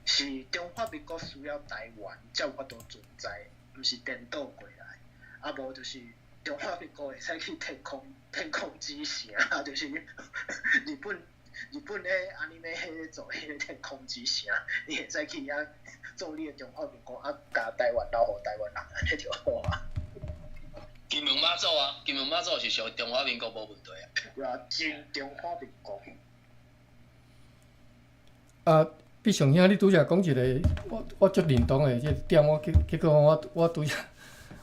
是中華民國需要台灣才有法度存在，毋是顛倒過來。啊，無就是中華民國會使去天空天空之城，就是日本。日本咧，anime 彼做彼个天空之城，你會使去遐做你的中華民國，啊，共台灣留予台灣人，按呢就好啊。金門媽祖啊，金門媽祖是屬中華民國無問題啊。對啊，真中華民國。啊，畢雄兄，你拄才講一個，我足認同的這個點，我結果我拄才，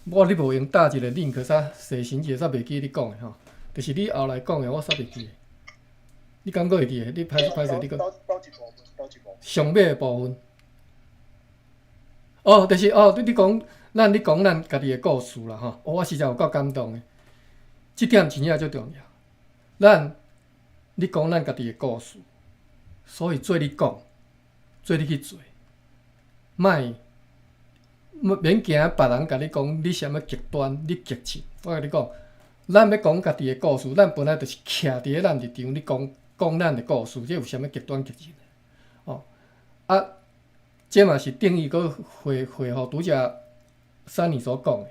我你無閒打一個 link 啥，細心一下，煞袂記你講的吼，就是你後來講的，我煞袂記。你敢閣會記得？你歹歹勢，你閣上尾的部分。哦，就是哦，你講咱你講咱家己的故事啦吼，我實在有夠感動的。這點真正足重要。咱你講咱家己的故事，所以做你講，做你去做，莫免驚別人共你講你啥物極端，你激進。我共你講，咱欲講家己的故事，咱本來就是徛佇咧咱立場，你講講咱的故事，這有啥物極端激進？哦，啊，這嘛是等於閣回回覆拄才珊妮所講的，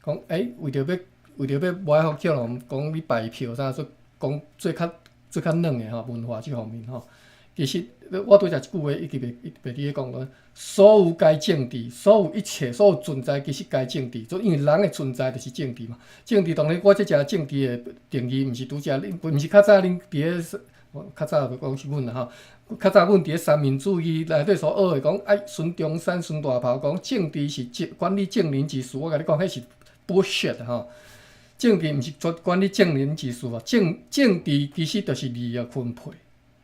講欸，為著欲無愛予叫人講你拜票啥，說講做較軟的吼文化這方面吼。其實我拄才一句話一直袂記咧講過，所有皆政治，所有一切，所有存在其實皆政治，就因為人的存在就是政治嘛。政治當然，我這只政治的定義，毋是拄才恁，毋是較早恁佇咧，較早就講是阮啦吼。較早阮佇咧三民主義內底所學的，講愛孫中山、孫大炮講政治是政管理眾人之事，我共你講，彼是 bullshit 吼。政治毋是專管理眾人之事啊，政治其實就是利益分配，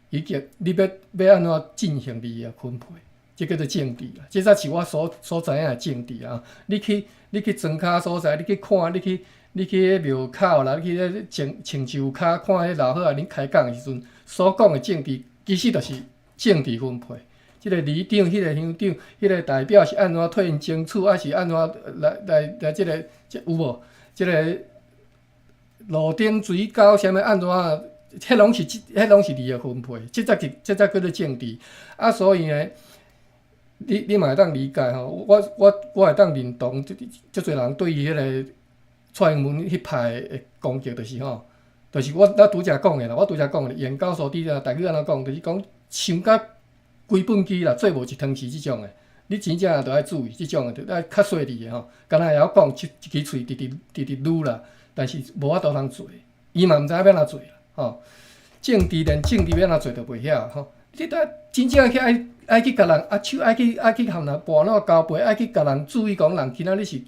以及你欲按怎進行利益分配，這叫做政治啊。這才是我所知影的政治啊。你去莊跤所在，你去看，你去彼廟口啦，你去彼穿樹跤看彼老虎仔𪜶開講的時陣，所講的政治，其實就是政治分配。這个里長、彼个鄉長、彼个代表是按怎替𪜶爭取，還是按怎來這个這有無？這个路頂水溝啥物按怎？彼攏是利益分配，這才叫做政治。啊，所以呢，你嘛會當理解吼，我會當認同，足濟人對於彼个蔡英文彼派的攻擊，就是吼，就是我拄才講的啦，我拄才講的，研究所佇台語按怎講，就是講像甲規本機啦，做無一湯匙這種的，你真正著愛注意這種的，著愛較細膩的吼。敢若會曉講一支喙直直直直擼啦，但是無法度通做，伊嘛毋知影欲按怎做啦，吼。政治連政治欲按怎做都袂曉吼。你著真正去愛去共人握手，愛去含人跋挼交背，愛去共人注意講人今仔日是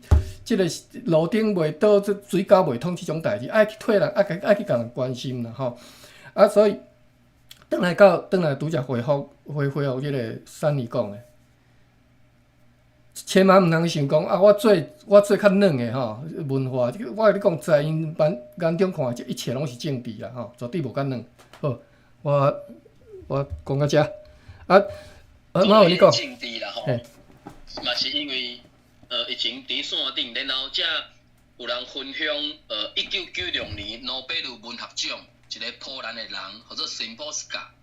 這个路頂袂倒，這水溝袂通這種代誌，愛去替人，愛去共人關心啦吼。啊，所以轉來拄才回覆這个珊妮講的，千萬毋通想講啊！我做較軟的吼文化，我共你講，在𪜶眼中看，這一切攏是政治啦吼，絕對無較軟。好，我講到遮。啊，馬有你講。政治啦吼，嘛是因為疫情佇線頂，然後才有人分享1996年諾貝爾文學獎一个波蘭的人，號做辛波絲卡，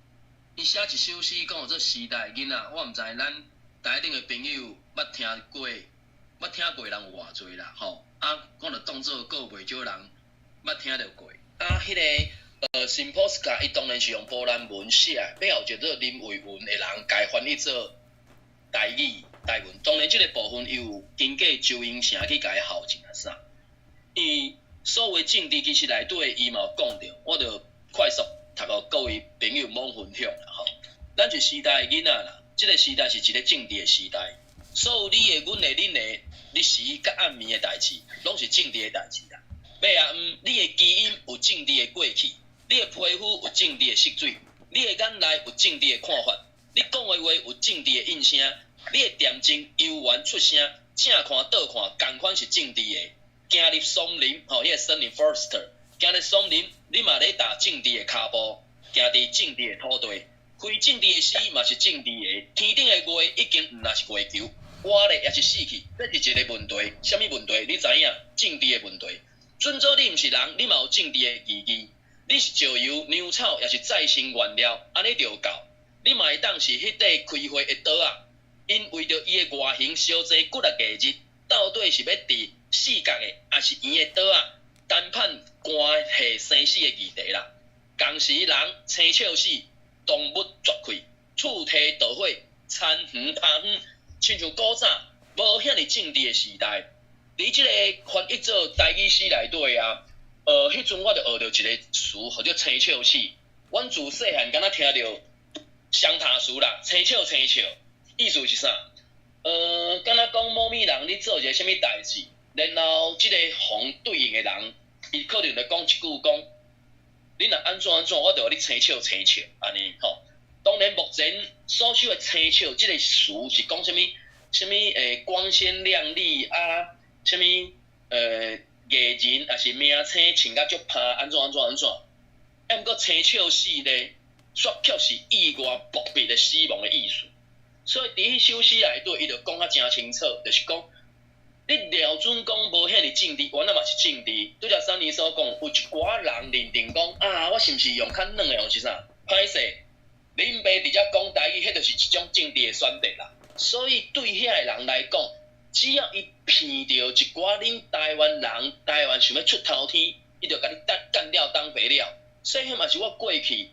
伊寫一首詩，講號做時代囡仔，我毋知咱台頂的朋友捌聽過捌聽過的人有偌濟啦，吼。啊，講著當做閣袂少人捌聽著過。啊，彼个Szymborska 伊當然是用波蘭文寫的，尾後就做林蔚文的人共伊翻譯做台語、台文。當然，這个部分伊有經過周英成去共伊校正啊啥。伊所謂政治其實內底伊嘛有講著，我著快速讀予各位朋友罔分享啦吼。咱是時代的囡仔啦，這个時代是一個政治的時代，所有你的、阮的、恁的日時佮暗暝的代誌，攏是政治的代誌啦。尾仔，你的基因有政治的過去，你的皮膚有政治的色水，你的眼內有政治的看法，你講的話有政治的應聲，你的恬靜悠遠出聲，正看倒看，仝款是政治的。行入松林，吼，彼个森林 forest，行入松林，你嘛咧踏政治的跤步，行佇政治的土地，非政治的詩嘛是政治的。天頂的月已經毋若是月球，活咧抑是死去，這是一个問題。啥物問題？你知影？政治的問題。準做你毋是人，你嘛有政治的意義。你是石油、糧草，抑是再生原料，按呢就夠。你嘛會當是彼塊開花的桌仔，𪜶為著伊的外形相爭幾若個日，到底是欲佇四角的，抑是圓的桌仔，談判關係生死的議題啦。仝時人生笑死，動物絕氣，厝體著火，田園拍昏，親像古早無遐爾政治的時代。佇這个翻譯做台語詩內底啊，彼陣我就學著一个詞，號做生笑死。阮自細漢敢若聽著雙塔詞啦，生笑生笑，意思是啥？敢若講某物人咧做一个啥物代誌，然後這个予對應的人，伊可能就講一句講，你若按怎按怎，我就予你生笑生笑，按呢吼。當然目前所說的生笑這个詞是講啥物？啥物光鮮亮麗啊？啥物藝人抑是明星穿甲足歹，按怎按怎按怎？啊，毋過生笑死咧，煞卻是意外暴斃的死亡的意思。所以佇彼首詩內底，伊就講甲誠清楚，就是講你料準講無遐爾政治，原來嘛是政治。拄才珊妮所講，有一寡人認定講啊，我是毋是用較軟的，用是啥？歹勢，恁爸佇遮講台語，彼就是一種政治的選擇啦。所以對遐个人來講，只要伊騙著一寡恁台灣人，台灣想欲出頭天，伊就共你幹掉當肥料。所以彼嘛是我過去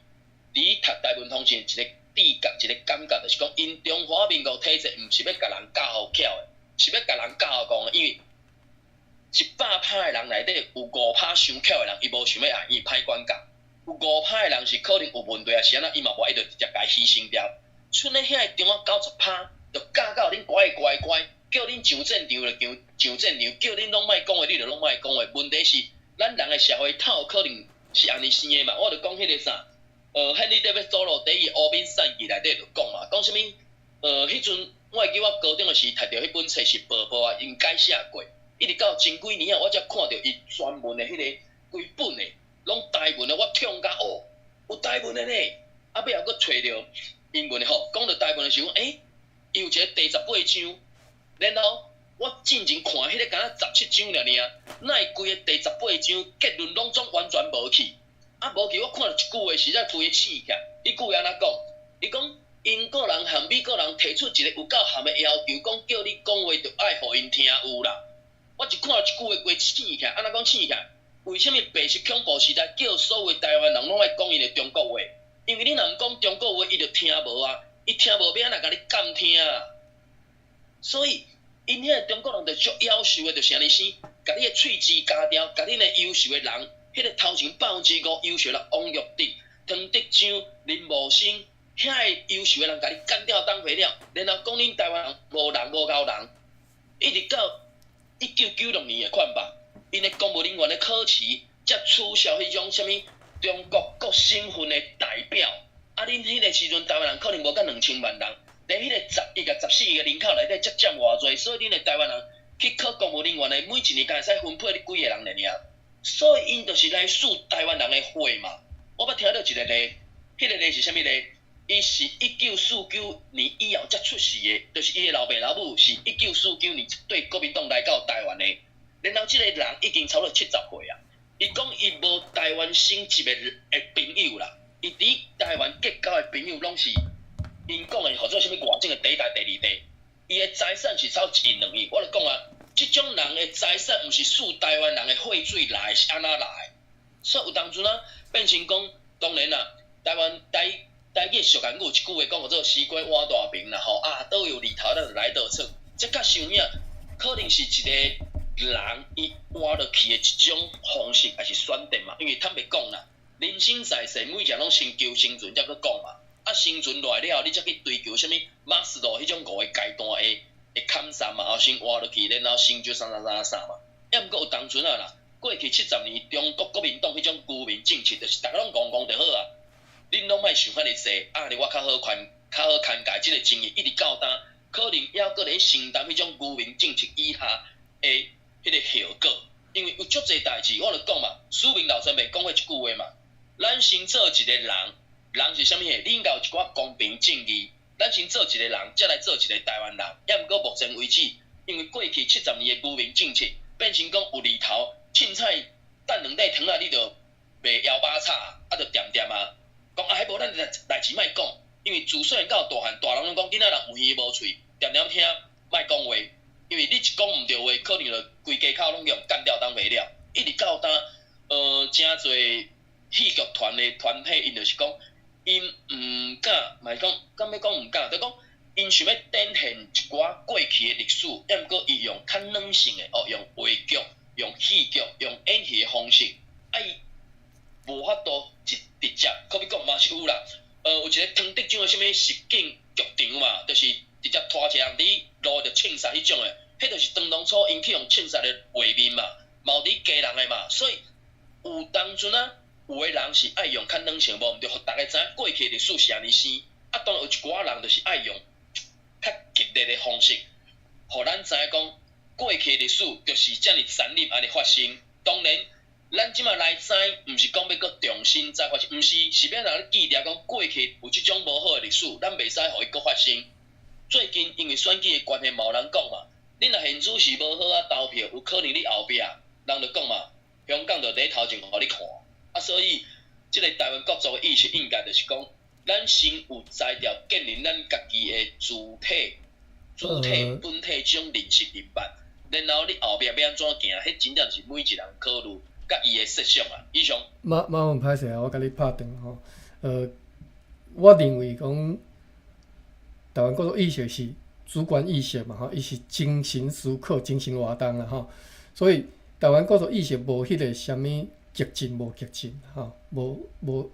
佇讀台文通訊一个直覺，一个感覺，就是講，𪜶中華民國體制毋是欲共人教予巧的，是欲共人教予戇的。因為100趴的人內底有5趴傷巧的人，伊無想欲愛，伊歹管教。有5趴的人是可能有問題，抑是按怎，伊嘛無愛，伊就直接共伊犧牲掉。賰咧遐个中啊90趴，就教到恁乖乖乖，叫恁上戰場就上戰場，叫恁攏莫講話，你就攏莫講話。問題是，咱人的社會透可能是按呢生的嘛。我就講彼个啥，漢利特欲走路，佇伊《烏敏散記》內底就講嘛，講啥物？彼陣我會記我高中的時讀著彼本冊是薄薄啊，𪜶改寫過，一直到前幾年啊，我才看著伊全文的彼个規本的，攏台文的，我痛甲哦，有台文的呢。啊，尾後閣揣著英文的吼，講著台文的時陣，欸，伊有一个第18章，然後我進前看彼个敢若17章爾爾，哪會規个第十八章結論攏總完全無去？啊，無去，我看著一句話，實在規个醒起來。彼句話按怎講？伊講英國人和美國人提出一个有夠譀的要求，講叫你講話著愛予𪜶聽有啦。我一看著這句話，規醒起來，按怎講醒起來？為啥物白色恐怖時代叫所有台灣人攏愛講𪜶的中國話？因為你若毋講中國話，伊就聽無啊！伊聽無，欲按怎共你監聽啊？所以，𪜶遐个中國人就足夭壽的，就是按呢生，共你的喙舌咬掉，共恁的優秀的人，彼个頭前5%優秀的人，王育德、湯德章、林茂生，遐个優秀的人，共你幹掉當肥料，然後講恁台灣人無人無夠人，一直到1996年的款吧，𪜶的公務人員的考試，才取消彼種啥物中國各省份的代表。啊，恁彼個時陣台灣人可能無到2000萬人，佇彼個10億啊、14億个人口內底才佔偌濟，所以恁的台灣人去考公務人員的，每一年敢會使分配你幾個人爾爾。所以𪜶就是來試台灣人的血嘛。我捌聽著一個例，彼個例是啥物例？伊是1949年以後才出世的，就是伊的老爸老母是一九四九年綴國民黨來到台灣的。然後這個人已經差不多70歲啊。伊講伊無台灣省籍的朋友啦，伊佇台灣結交的朋友攏是𪜶講的，號做啥物外省的第一代、第二代。伊的財產是超1億2億，我就講啊，這種人的財產毋是輸台灣人的血水來，是按怎來？所以有當陣啊，變成講，當然啦，台灣台台語俗諺有一句話講叫做“西瓜偎大邊”啦吼，啊，倒有裡頭，咱就來倒出。這較像影，可能是一個人伊活落去的一種方式，抑是選擇嘛。因為坦白講啦，人生在世，每一個攏先求生存，才閣講嘛。啊，生存落來了後，你才去追求啥物馬斯洛彼種五個階段的的坎線嘛，後先活落去，然後成就啥啥啥啥嘛。抑毋過有當陣啊啦，過去70年中國國民黨彼種愚民政策，就是逐家攏戇戇就好啊。恁攏莫想遐爾濟，啊，按呢我較好寬，較好看待這個爭議，一直到今，可能猶閣咧承擔彼種愚民政策以下的彼個後果。因為有足濟代誌，我就講嘛，史明老前輩講過一句話嘛，咱先做一個人，人是啥物貨？你應該有一寡公平正義。咱先做一個人，才來做一個台灣人。抑毋過目前為止，因為過去七十年的愚民政策，變成講有厘頭，凊彩等兩塊糖仔，你就袂枵飽炒，啊，就恬恬啊。講啊，彼無咱代代誌莫講，因為自細漢到大漢，大人攏講囡仔人有耳無喙，恬恬聽，莫講話，因為你一講毋對話，可能就規家口攏予幹掉當袂了。一直到今，誠濟戲劇團的團體，𪜶就是講，𪜶毋敢，嘛是講，敢欲講毋敢，就講𪜶想欲展現一寡過去的歷史，抑毋過伊用較軟性的，哦，用話劇、用戲劇、用演戲的方式，啊伊無法度直直接，可比講嘛是有啦，有一個湯德章的啥物實景劇場嘛，就是直接拖一個人佇路就槍殺彼種的，彼就是當初𪜶去予槍殺的畫面嘛，嘛有佇家人的嘛，所以有當陣啊，有的人是愛用較軟性，無毋著，予逐家知影過去歷史是按呢生，啊，當然有一寡人就是愛用較激烈的方式，予咱知影講過去歷史就是遮爾殘忍按呢發生。當然，咱這馬來知，毋是講欲閣重新再發生，毋是，是欲予你記著講過去有這種無好的歷史，咱袂使予伊閣發生。最近因為選舉的關係，嘛有人講嘛，你若現主時無好好投票，有可能你後壁人就講嘛，香港就佇頭前予你看。啊，所以這個台灣國族的意識應該就是講，咱先有才調建立咱家己的主體、主體、本體這種認識明白，然後你後壁欲按怎行，彼真正是每一人考慮佮伊的設想啊。以上。馬馬文歹勢啊，我共你拍斷吼。我認為講台灣國族意識是主觀意識嘛吼，伊是精神思考、精神活動啦吼，所以台灣國族意識無彼個啥物激進無激進吼，無無，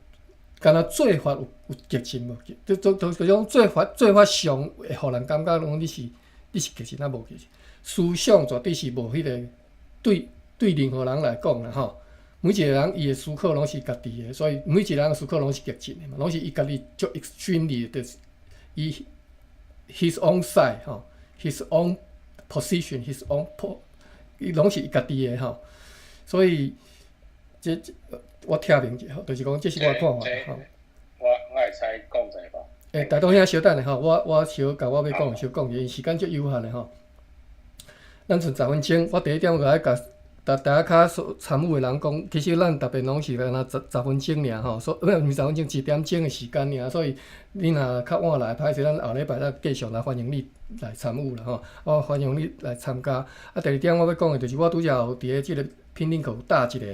敢若做法有有激進無？就就就就種做法做法上會予人感覺講你是你是激進抑無激進，思想絕對是無彼個對對任何人來講啦吼，每一個人伊的思考攏是家己的，所以每一個人的思考攏是激進的嘛，攏是伊家己足 extremely 的，伊 his own side 吼，his own position，his own po，伊攏是伊家己的吼，所以這我聽明者吼，就是講這是我的看法吼。我我會使講一下無？欸，大東兄小等下吼，我我小共我欲講小講者，時間足有限的吼。咱賰十分鐘，我第一點我愛共大大家較所參與的人講，其實咱逐遍攏是敢若十十分鐘爾吼，所毋是十分鐘，一點鐘的時間爾，所以你若較晚來，歹勢，咱後禮拜再繼續來歡迎你來參與啦吼，我歡迎你來參加。啊，第二點我欲講的就是我拄才有佇咧這個 pin link 有搭一個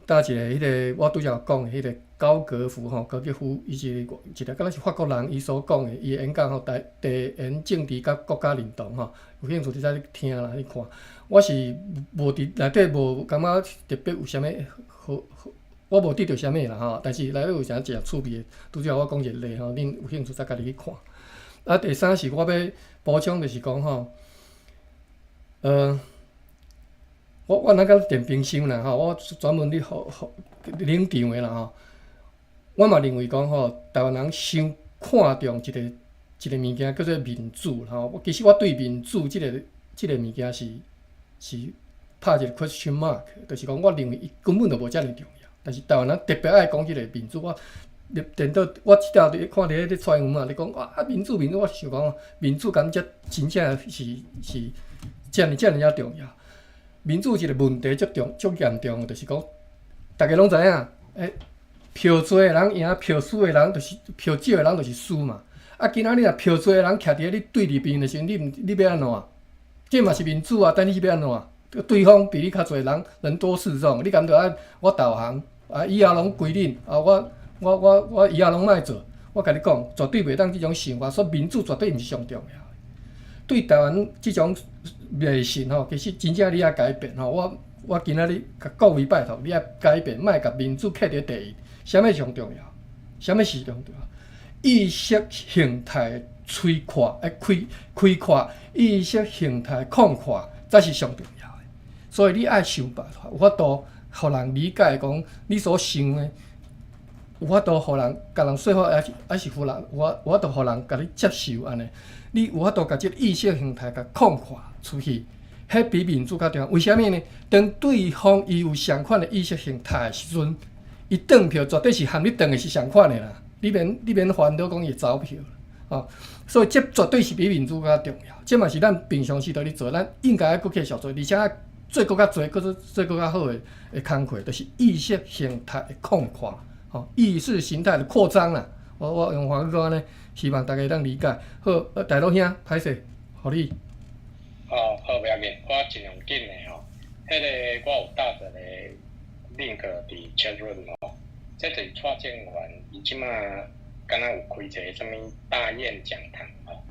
搭一個彼個我拄才有講的彼個高格夫吼，高格夫伊是一個敢若是法國人，伊所講的伊的演講吼，台地緣政治佮國家認同吼，有興趣你再去聽啦，去看。我是無佇內底無感覺特別有啥物好好，我無得著啥物啦吼，但是內底有啥誠趣味的，拄才我講一個例吼，恁有興趣再家己去看。啊，第三是我欲補充就是講吼，我我若佮電冰箱啦吼，我專門咧予予冷場的啦吼。我嘛認為講吼，台灣人傷看重一個一個物件叫做民主吼。其實我對民主這個這個物件是是拍一個 question mark，就是講我認為伊根本就無遮爾重要。但是台灣人特別愛講這個民主，我顛倒我這條佇看佇咧蔡英文嘛，咧講啊民主民主，我想講民主敢才真正是是遮爾遮爾仔重要。民主一個問題足重足嚴重的，就是講逐家攏知影，欸，票濟的人贏，票輸的人就是票少的人就是輸嘛。啊，今仔日若票濟的人徛佇咧你對立邊的時陣，你毋你欲按怎？這嘛是民主啊，但你是欲按怎？對方比你較濟人，人多勢眾，你敢著愛我導航啊？以後攏歸恁啊！我以後攏莫做。我共你講，絕對袂當這種想法。所以民主絕對毋是上重要。對台灣這種迷信吼，其實真正你愛改變吼。我今仔日共各位拜託，你愛改變，莫共民主放佇第一。啥物上重要？啥物是上重要？意識形態摧垮，開開擴，意識形態擴闊，才是上重要的。所以你愛想辦法，有法度予人理解講你所想的，有法度予人共人說服，抑是有人有法度予人共你接受按呢？你有法度共這個意識形態共擴闊出去，彼比民主較重要。為啥物呢？當對方伊有相款的意識形態的時陣，伊轉票絕對是和你轉的是相款的啦。你免煩惱講伊會走票，哦，所以這絕對是比民主較重要。這嘛是咱平常時佇咧做，咱應該愛閣繼續做，而且做閣較濟，閣做做閣較好的工課，就是意識形態的擴闊，吼，意識形態的擴張啦。我用華語講按呢，希望大家會當理解。好，大陸兄，歹勢，予你。哦，好，無要緊，我盡量緊的吼。彼個我有搭一個 link 佇 chat room 吼，這就是蔡正元，伊這馬敢若有開一個啥物大雁講堂吼。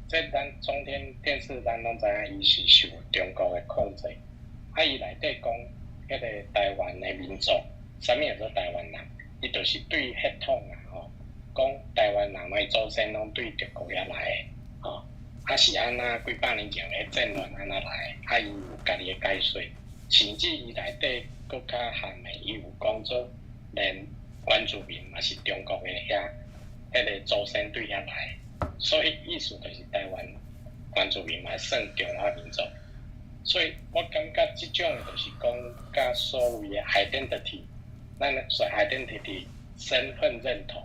這咱中天電視，咱攏知影，伊是受中國的控制。啊，伊內底講彼個台灣的民族，啥物叫做台灣人？伊就是對血統啊吼，講台灣人的祖先攏對中國遐來的吼。啊是按怎幾百年前的戰亂按怎來？啊，伊有家己的解說，甚至伊內底閣較含的，伊有講做連原住民嘛是中國的遐，彼個祖先對遐來，所以意思就是台灣原住民嘛算中華民族。所以我感覺這種就是講佮所謂的 identity，咱說 identity 身份認同，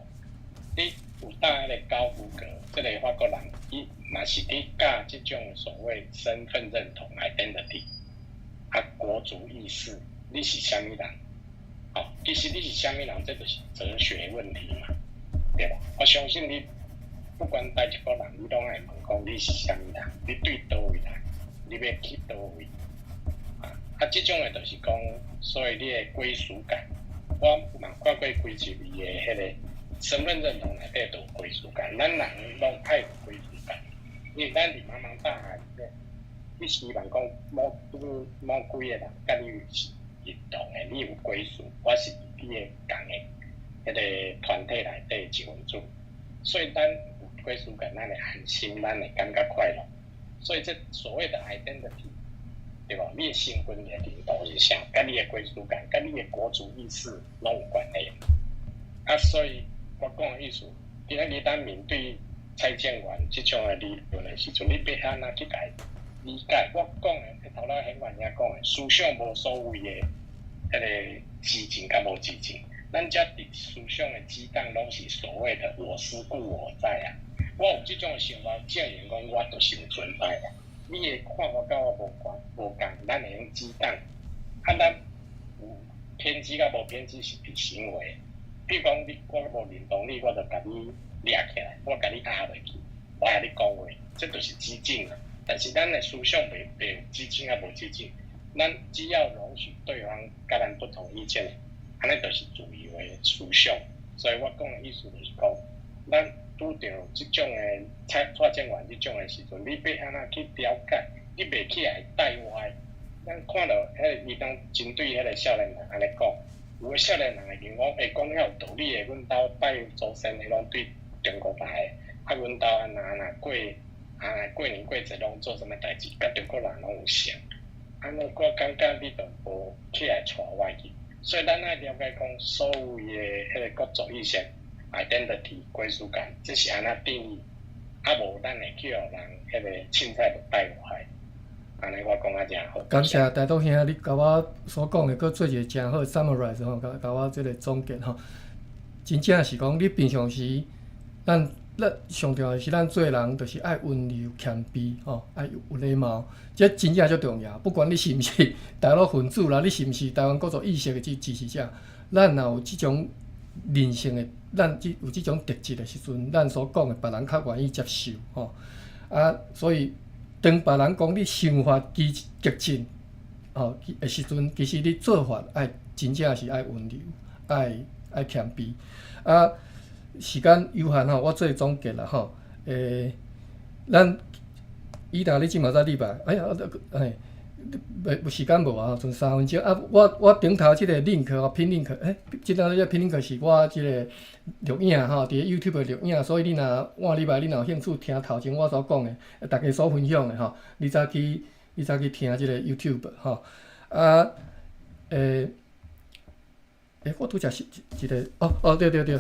你有搭彼個高福格，這個法國人，伊嘛是佇教這種所謂身份認同 identity，啊國族意識，你是啥物人？哦，其實你是啥物人，這就是哲學問題嘛，對吧？我相信你，不管佗一個人，你攏愛問講你是啥物人，你對佗位來，你欲去佗位？啊，這種的就是講，所以你的歸屬感，我嘛看過幾集伊的彼個身份認同內底都有歸屬感，咱人攏愛有歸屬感，因為咱佇茫茫大海裡面，你希望講某某幾個人佮你是認同的，你有歸屬，我是你的仝的彼個團體內底一份子，所以咱有歸屬感，咱會安心，咱會感覺快樂。所以這所謂的 identity，對無？你的身份的認同是啥？佮你的歸屬感，佮你的國族意識攏有關係。啊，所以我講的意思，今仔日咱面對蔡正元這種的理論的時陣，你欲按怎去共伊理解？我講的，頭仔顯員遐講的，思想無所謂的彼個激進佮無激進，咱遮佇思想的激盪攏是所謂的我思故我在啊。我有這種的想法，證明講我就是有存在啊。你的看法佮我無關無仝，咱會用激盪。啊，咱有偏激佮無偏激是佇行為。比如講，你我無認同你，我就共你掠起來，我共你壓落去，我共你講話，這就是激進啊。但是咱的思想袂有激進抑無激進，咱只要容許對方佮咱不同意見，按呢就是自由的思想。所以我講的意思就是講，咱拄著這種的蔡正元這種的時陣，你欲按怎去了解？你袂去來帶歪。咱看著彼個伊當針對彼個少年人按呢講，有的少年人會認為講，會講遐有道理的，阮兜拜祖先的攏對中國來的，啊，阮兜按怎按怎過啊過年過節攏做啥物代誌，佮中國人攏有像。按呢我感覺你就無去來帶歪去，所以咱愛了解講所謂的彼個國族意識、identity 歸屬感，這是按怎定義？啊無咱會去予人彼個凊彩就帶歪。按呢我講啊誠好。感謝大東兄，你共我所講的，閣做一個誠好的 summarize 吼，共我這個總結吼。真正是講，你平常時，咱上重要的是咱做人，就是愛溫柔謙卑吼，愛有禮貌，這真正足重要。不管你是毋是台獨分子啦，你是毋是台灣國族意識的支持者，咱若有這種人性的，咱這有這種特質的時陣，咱所講的，別人較願意接受吼。啊，所以當當別人講你想法激激進，吼的時陣，其實你做法愛真正是愛溫柔，愛愛謙卑。啊，時間有限吼，我做總結啦吼。咱伊達你這馬才禮拜，哎呀，哎，袂時間無啊，剩3分鐘啊。我頂頭這個 link 吼，pin link，欸，這當這個 pin link 是我這個錄影吼，佇 YouTube 錄影，所以你若換禮拜你若有興趣聽頭前我所講的，大家所分享的吼，你才去聽這個 YouTube 吼。啊，欸，我拄則是一個，哦哦，對對對，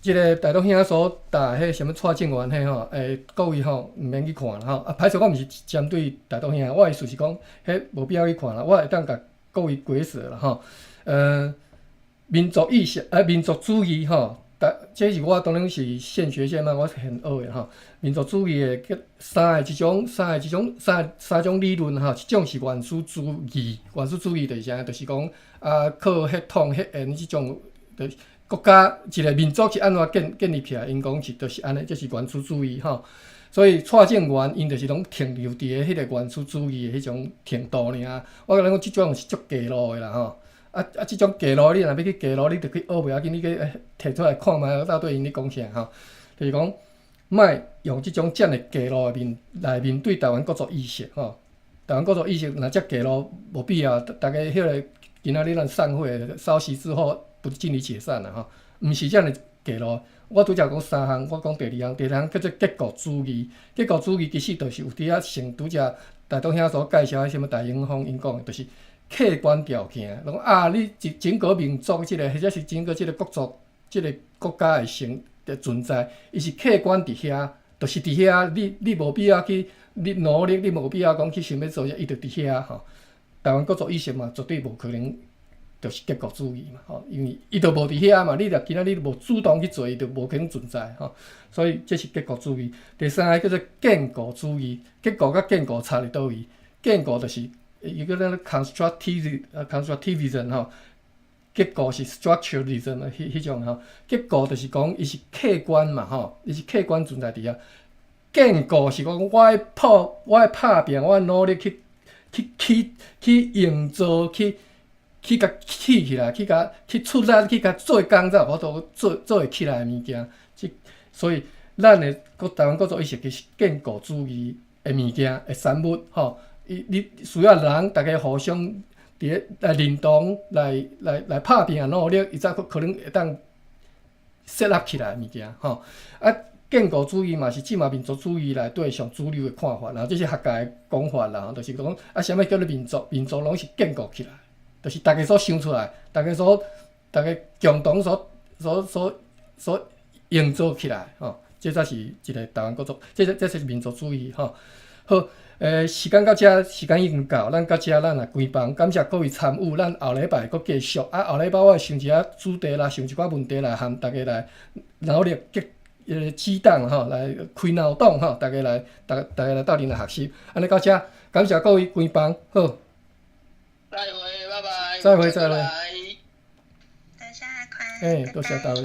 這個大陸兄所打彼啥物蔡正元彼吼，各位吼毋免去看啦吼。啊，歹勢我毋是針對大陸兄，我的意思是講，彼無必要去看啦。我會當共各位解釋啦吼。民族意識，民族主義吼，這是我當然是現學現賣，我現學的吼。民族主義的三個這種，三個這種，三三種理論吼，一種是原始主義，原始主義就是啥？就是講啊，靠血統、血緣這種，就國家一個民族是按怎建立起來？𪜶講是就是按呢，這是原始主義吼。所以蔡正元𪜶就是攏停留佇咧彼個原始主義的彼種程度爾。我共你講，這種是足低落的啦吼。啊啊！這種低落，你若欲去低落，你著去學袂要緊，你去提出來看覓，到底𪜶咧講啥吼？就是講，莫用這種遮爾低落的面來面對台灣國族意識吼。台灣國族意識若遮低落，無必要。大家彼個今仔日咱散會，稍息之後不盡力解散啦吼。毋是遮爾低落。我拄才講三項，我講第二項，第二項叫做結構主義。結構主義其實就是有佇遐像拄才大東兄所介紹的啥物大英峰𪜶講的，就是客觀條件，講啊，你一整個民族這個，或者是整個這個國族、這個國家的成的存在，伊是客觀佇遐，就是佇遐，你無必要去，你努力，你無必要講去想欲做啥，伊就佇遐吼。台灣國族意識嘛，絕對無可能就是結構主義嘛，吼，因為伊就無佇遐嘛，你若今仔日無主動去做，伊就無可能存在吼。所以這是結構主義。第三個叫做建構主義，結構佮建構差佇佗位？建構就是伊叫做 constructivism 吼，結構是 structuralism 的彼種吼，結構就是講伊是客觀嘛吼，伊是客觀存在佇遐。建構是講我愛拍拼，我努力去營造，去共起起來，去共去出力，去共做工才有法度做會起來的物件。這所以咱的國台灣國族意識其實建構主義的物件的產物吼。伊你需要人逐家互相佇咧來認同，來拍拼努力，伊才可能會當設立起來的物件吼。啊，建構主義嘛是這馬民族主義內底上主流的看法啦，這是學界的講法啦，就是講啊，啥物叫做民族？民族攏是建構起來，就是逐家所想出來，逐家共同所營造起來吼，這才是一個台灣國族，這是民族主義吼。好，時間到這，時間已經到，咱到這咱來關房，感謝各位參與，咱後禮拜閣繼續。啊，後禮拜我會想一下主題啦，想一寡問題來和大家來腦力激盪吼，來開腦洞吼，大家來鬥陣來學習。按呢到這，感謝各位關房，好。再會，拜拜。再會，再會。多謝阿寬。欸，多謝大家。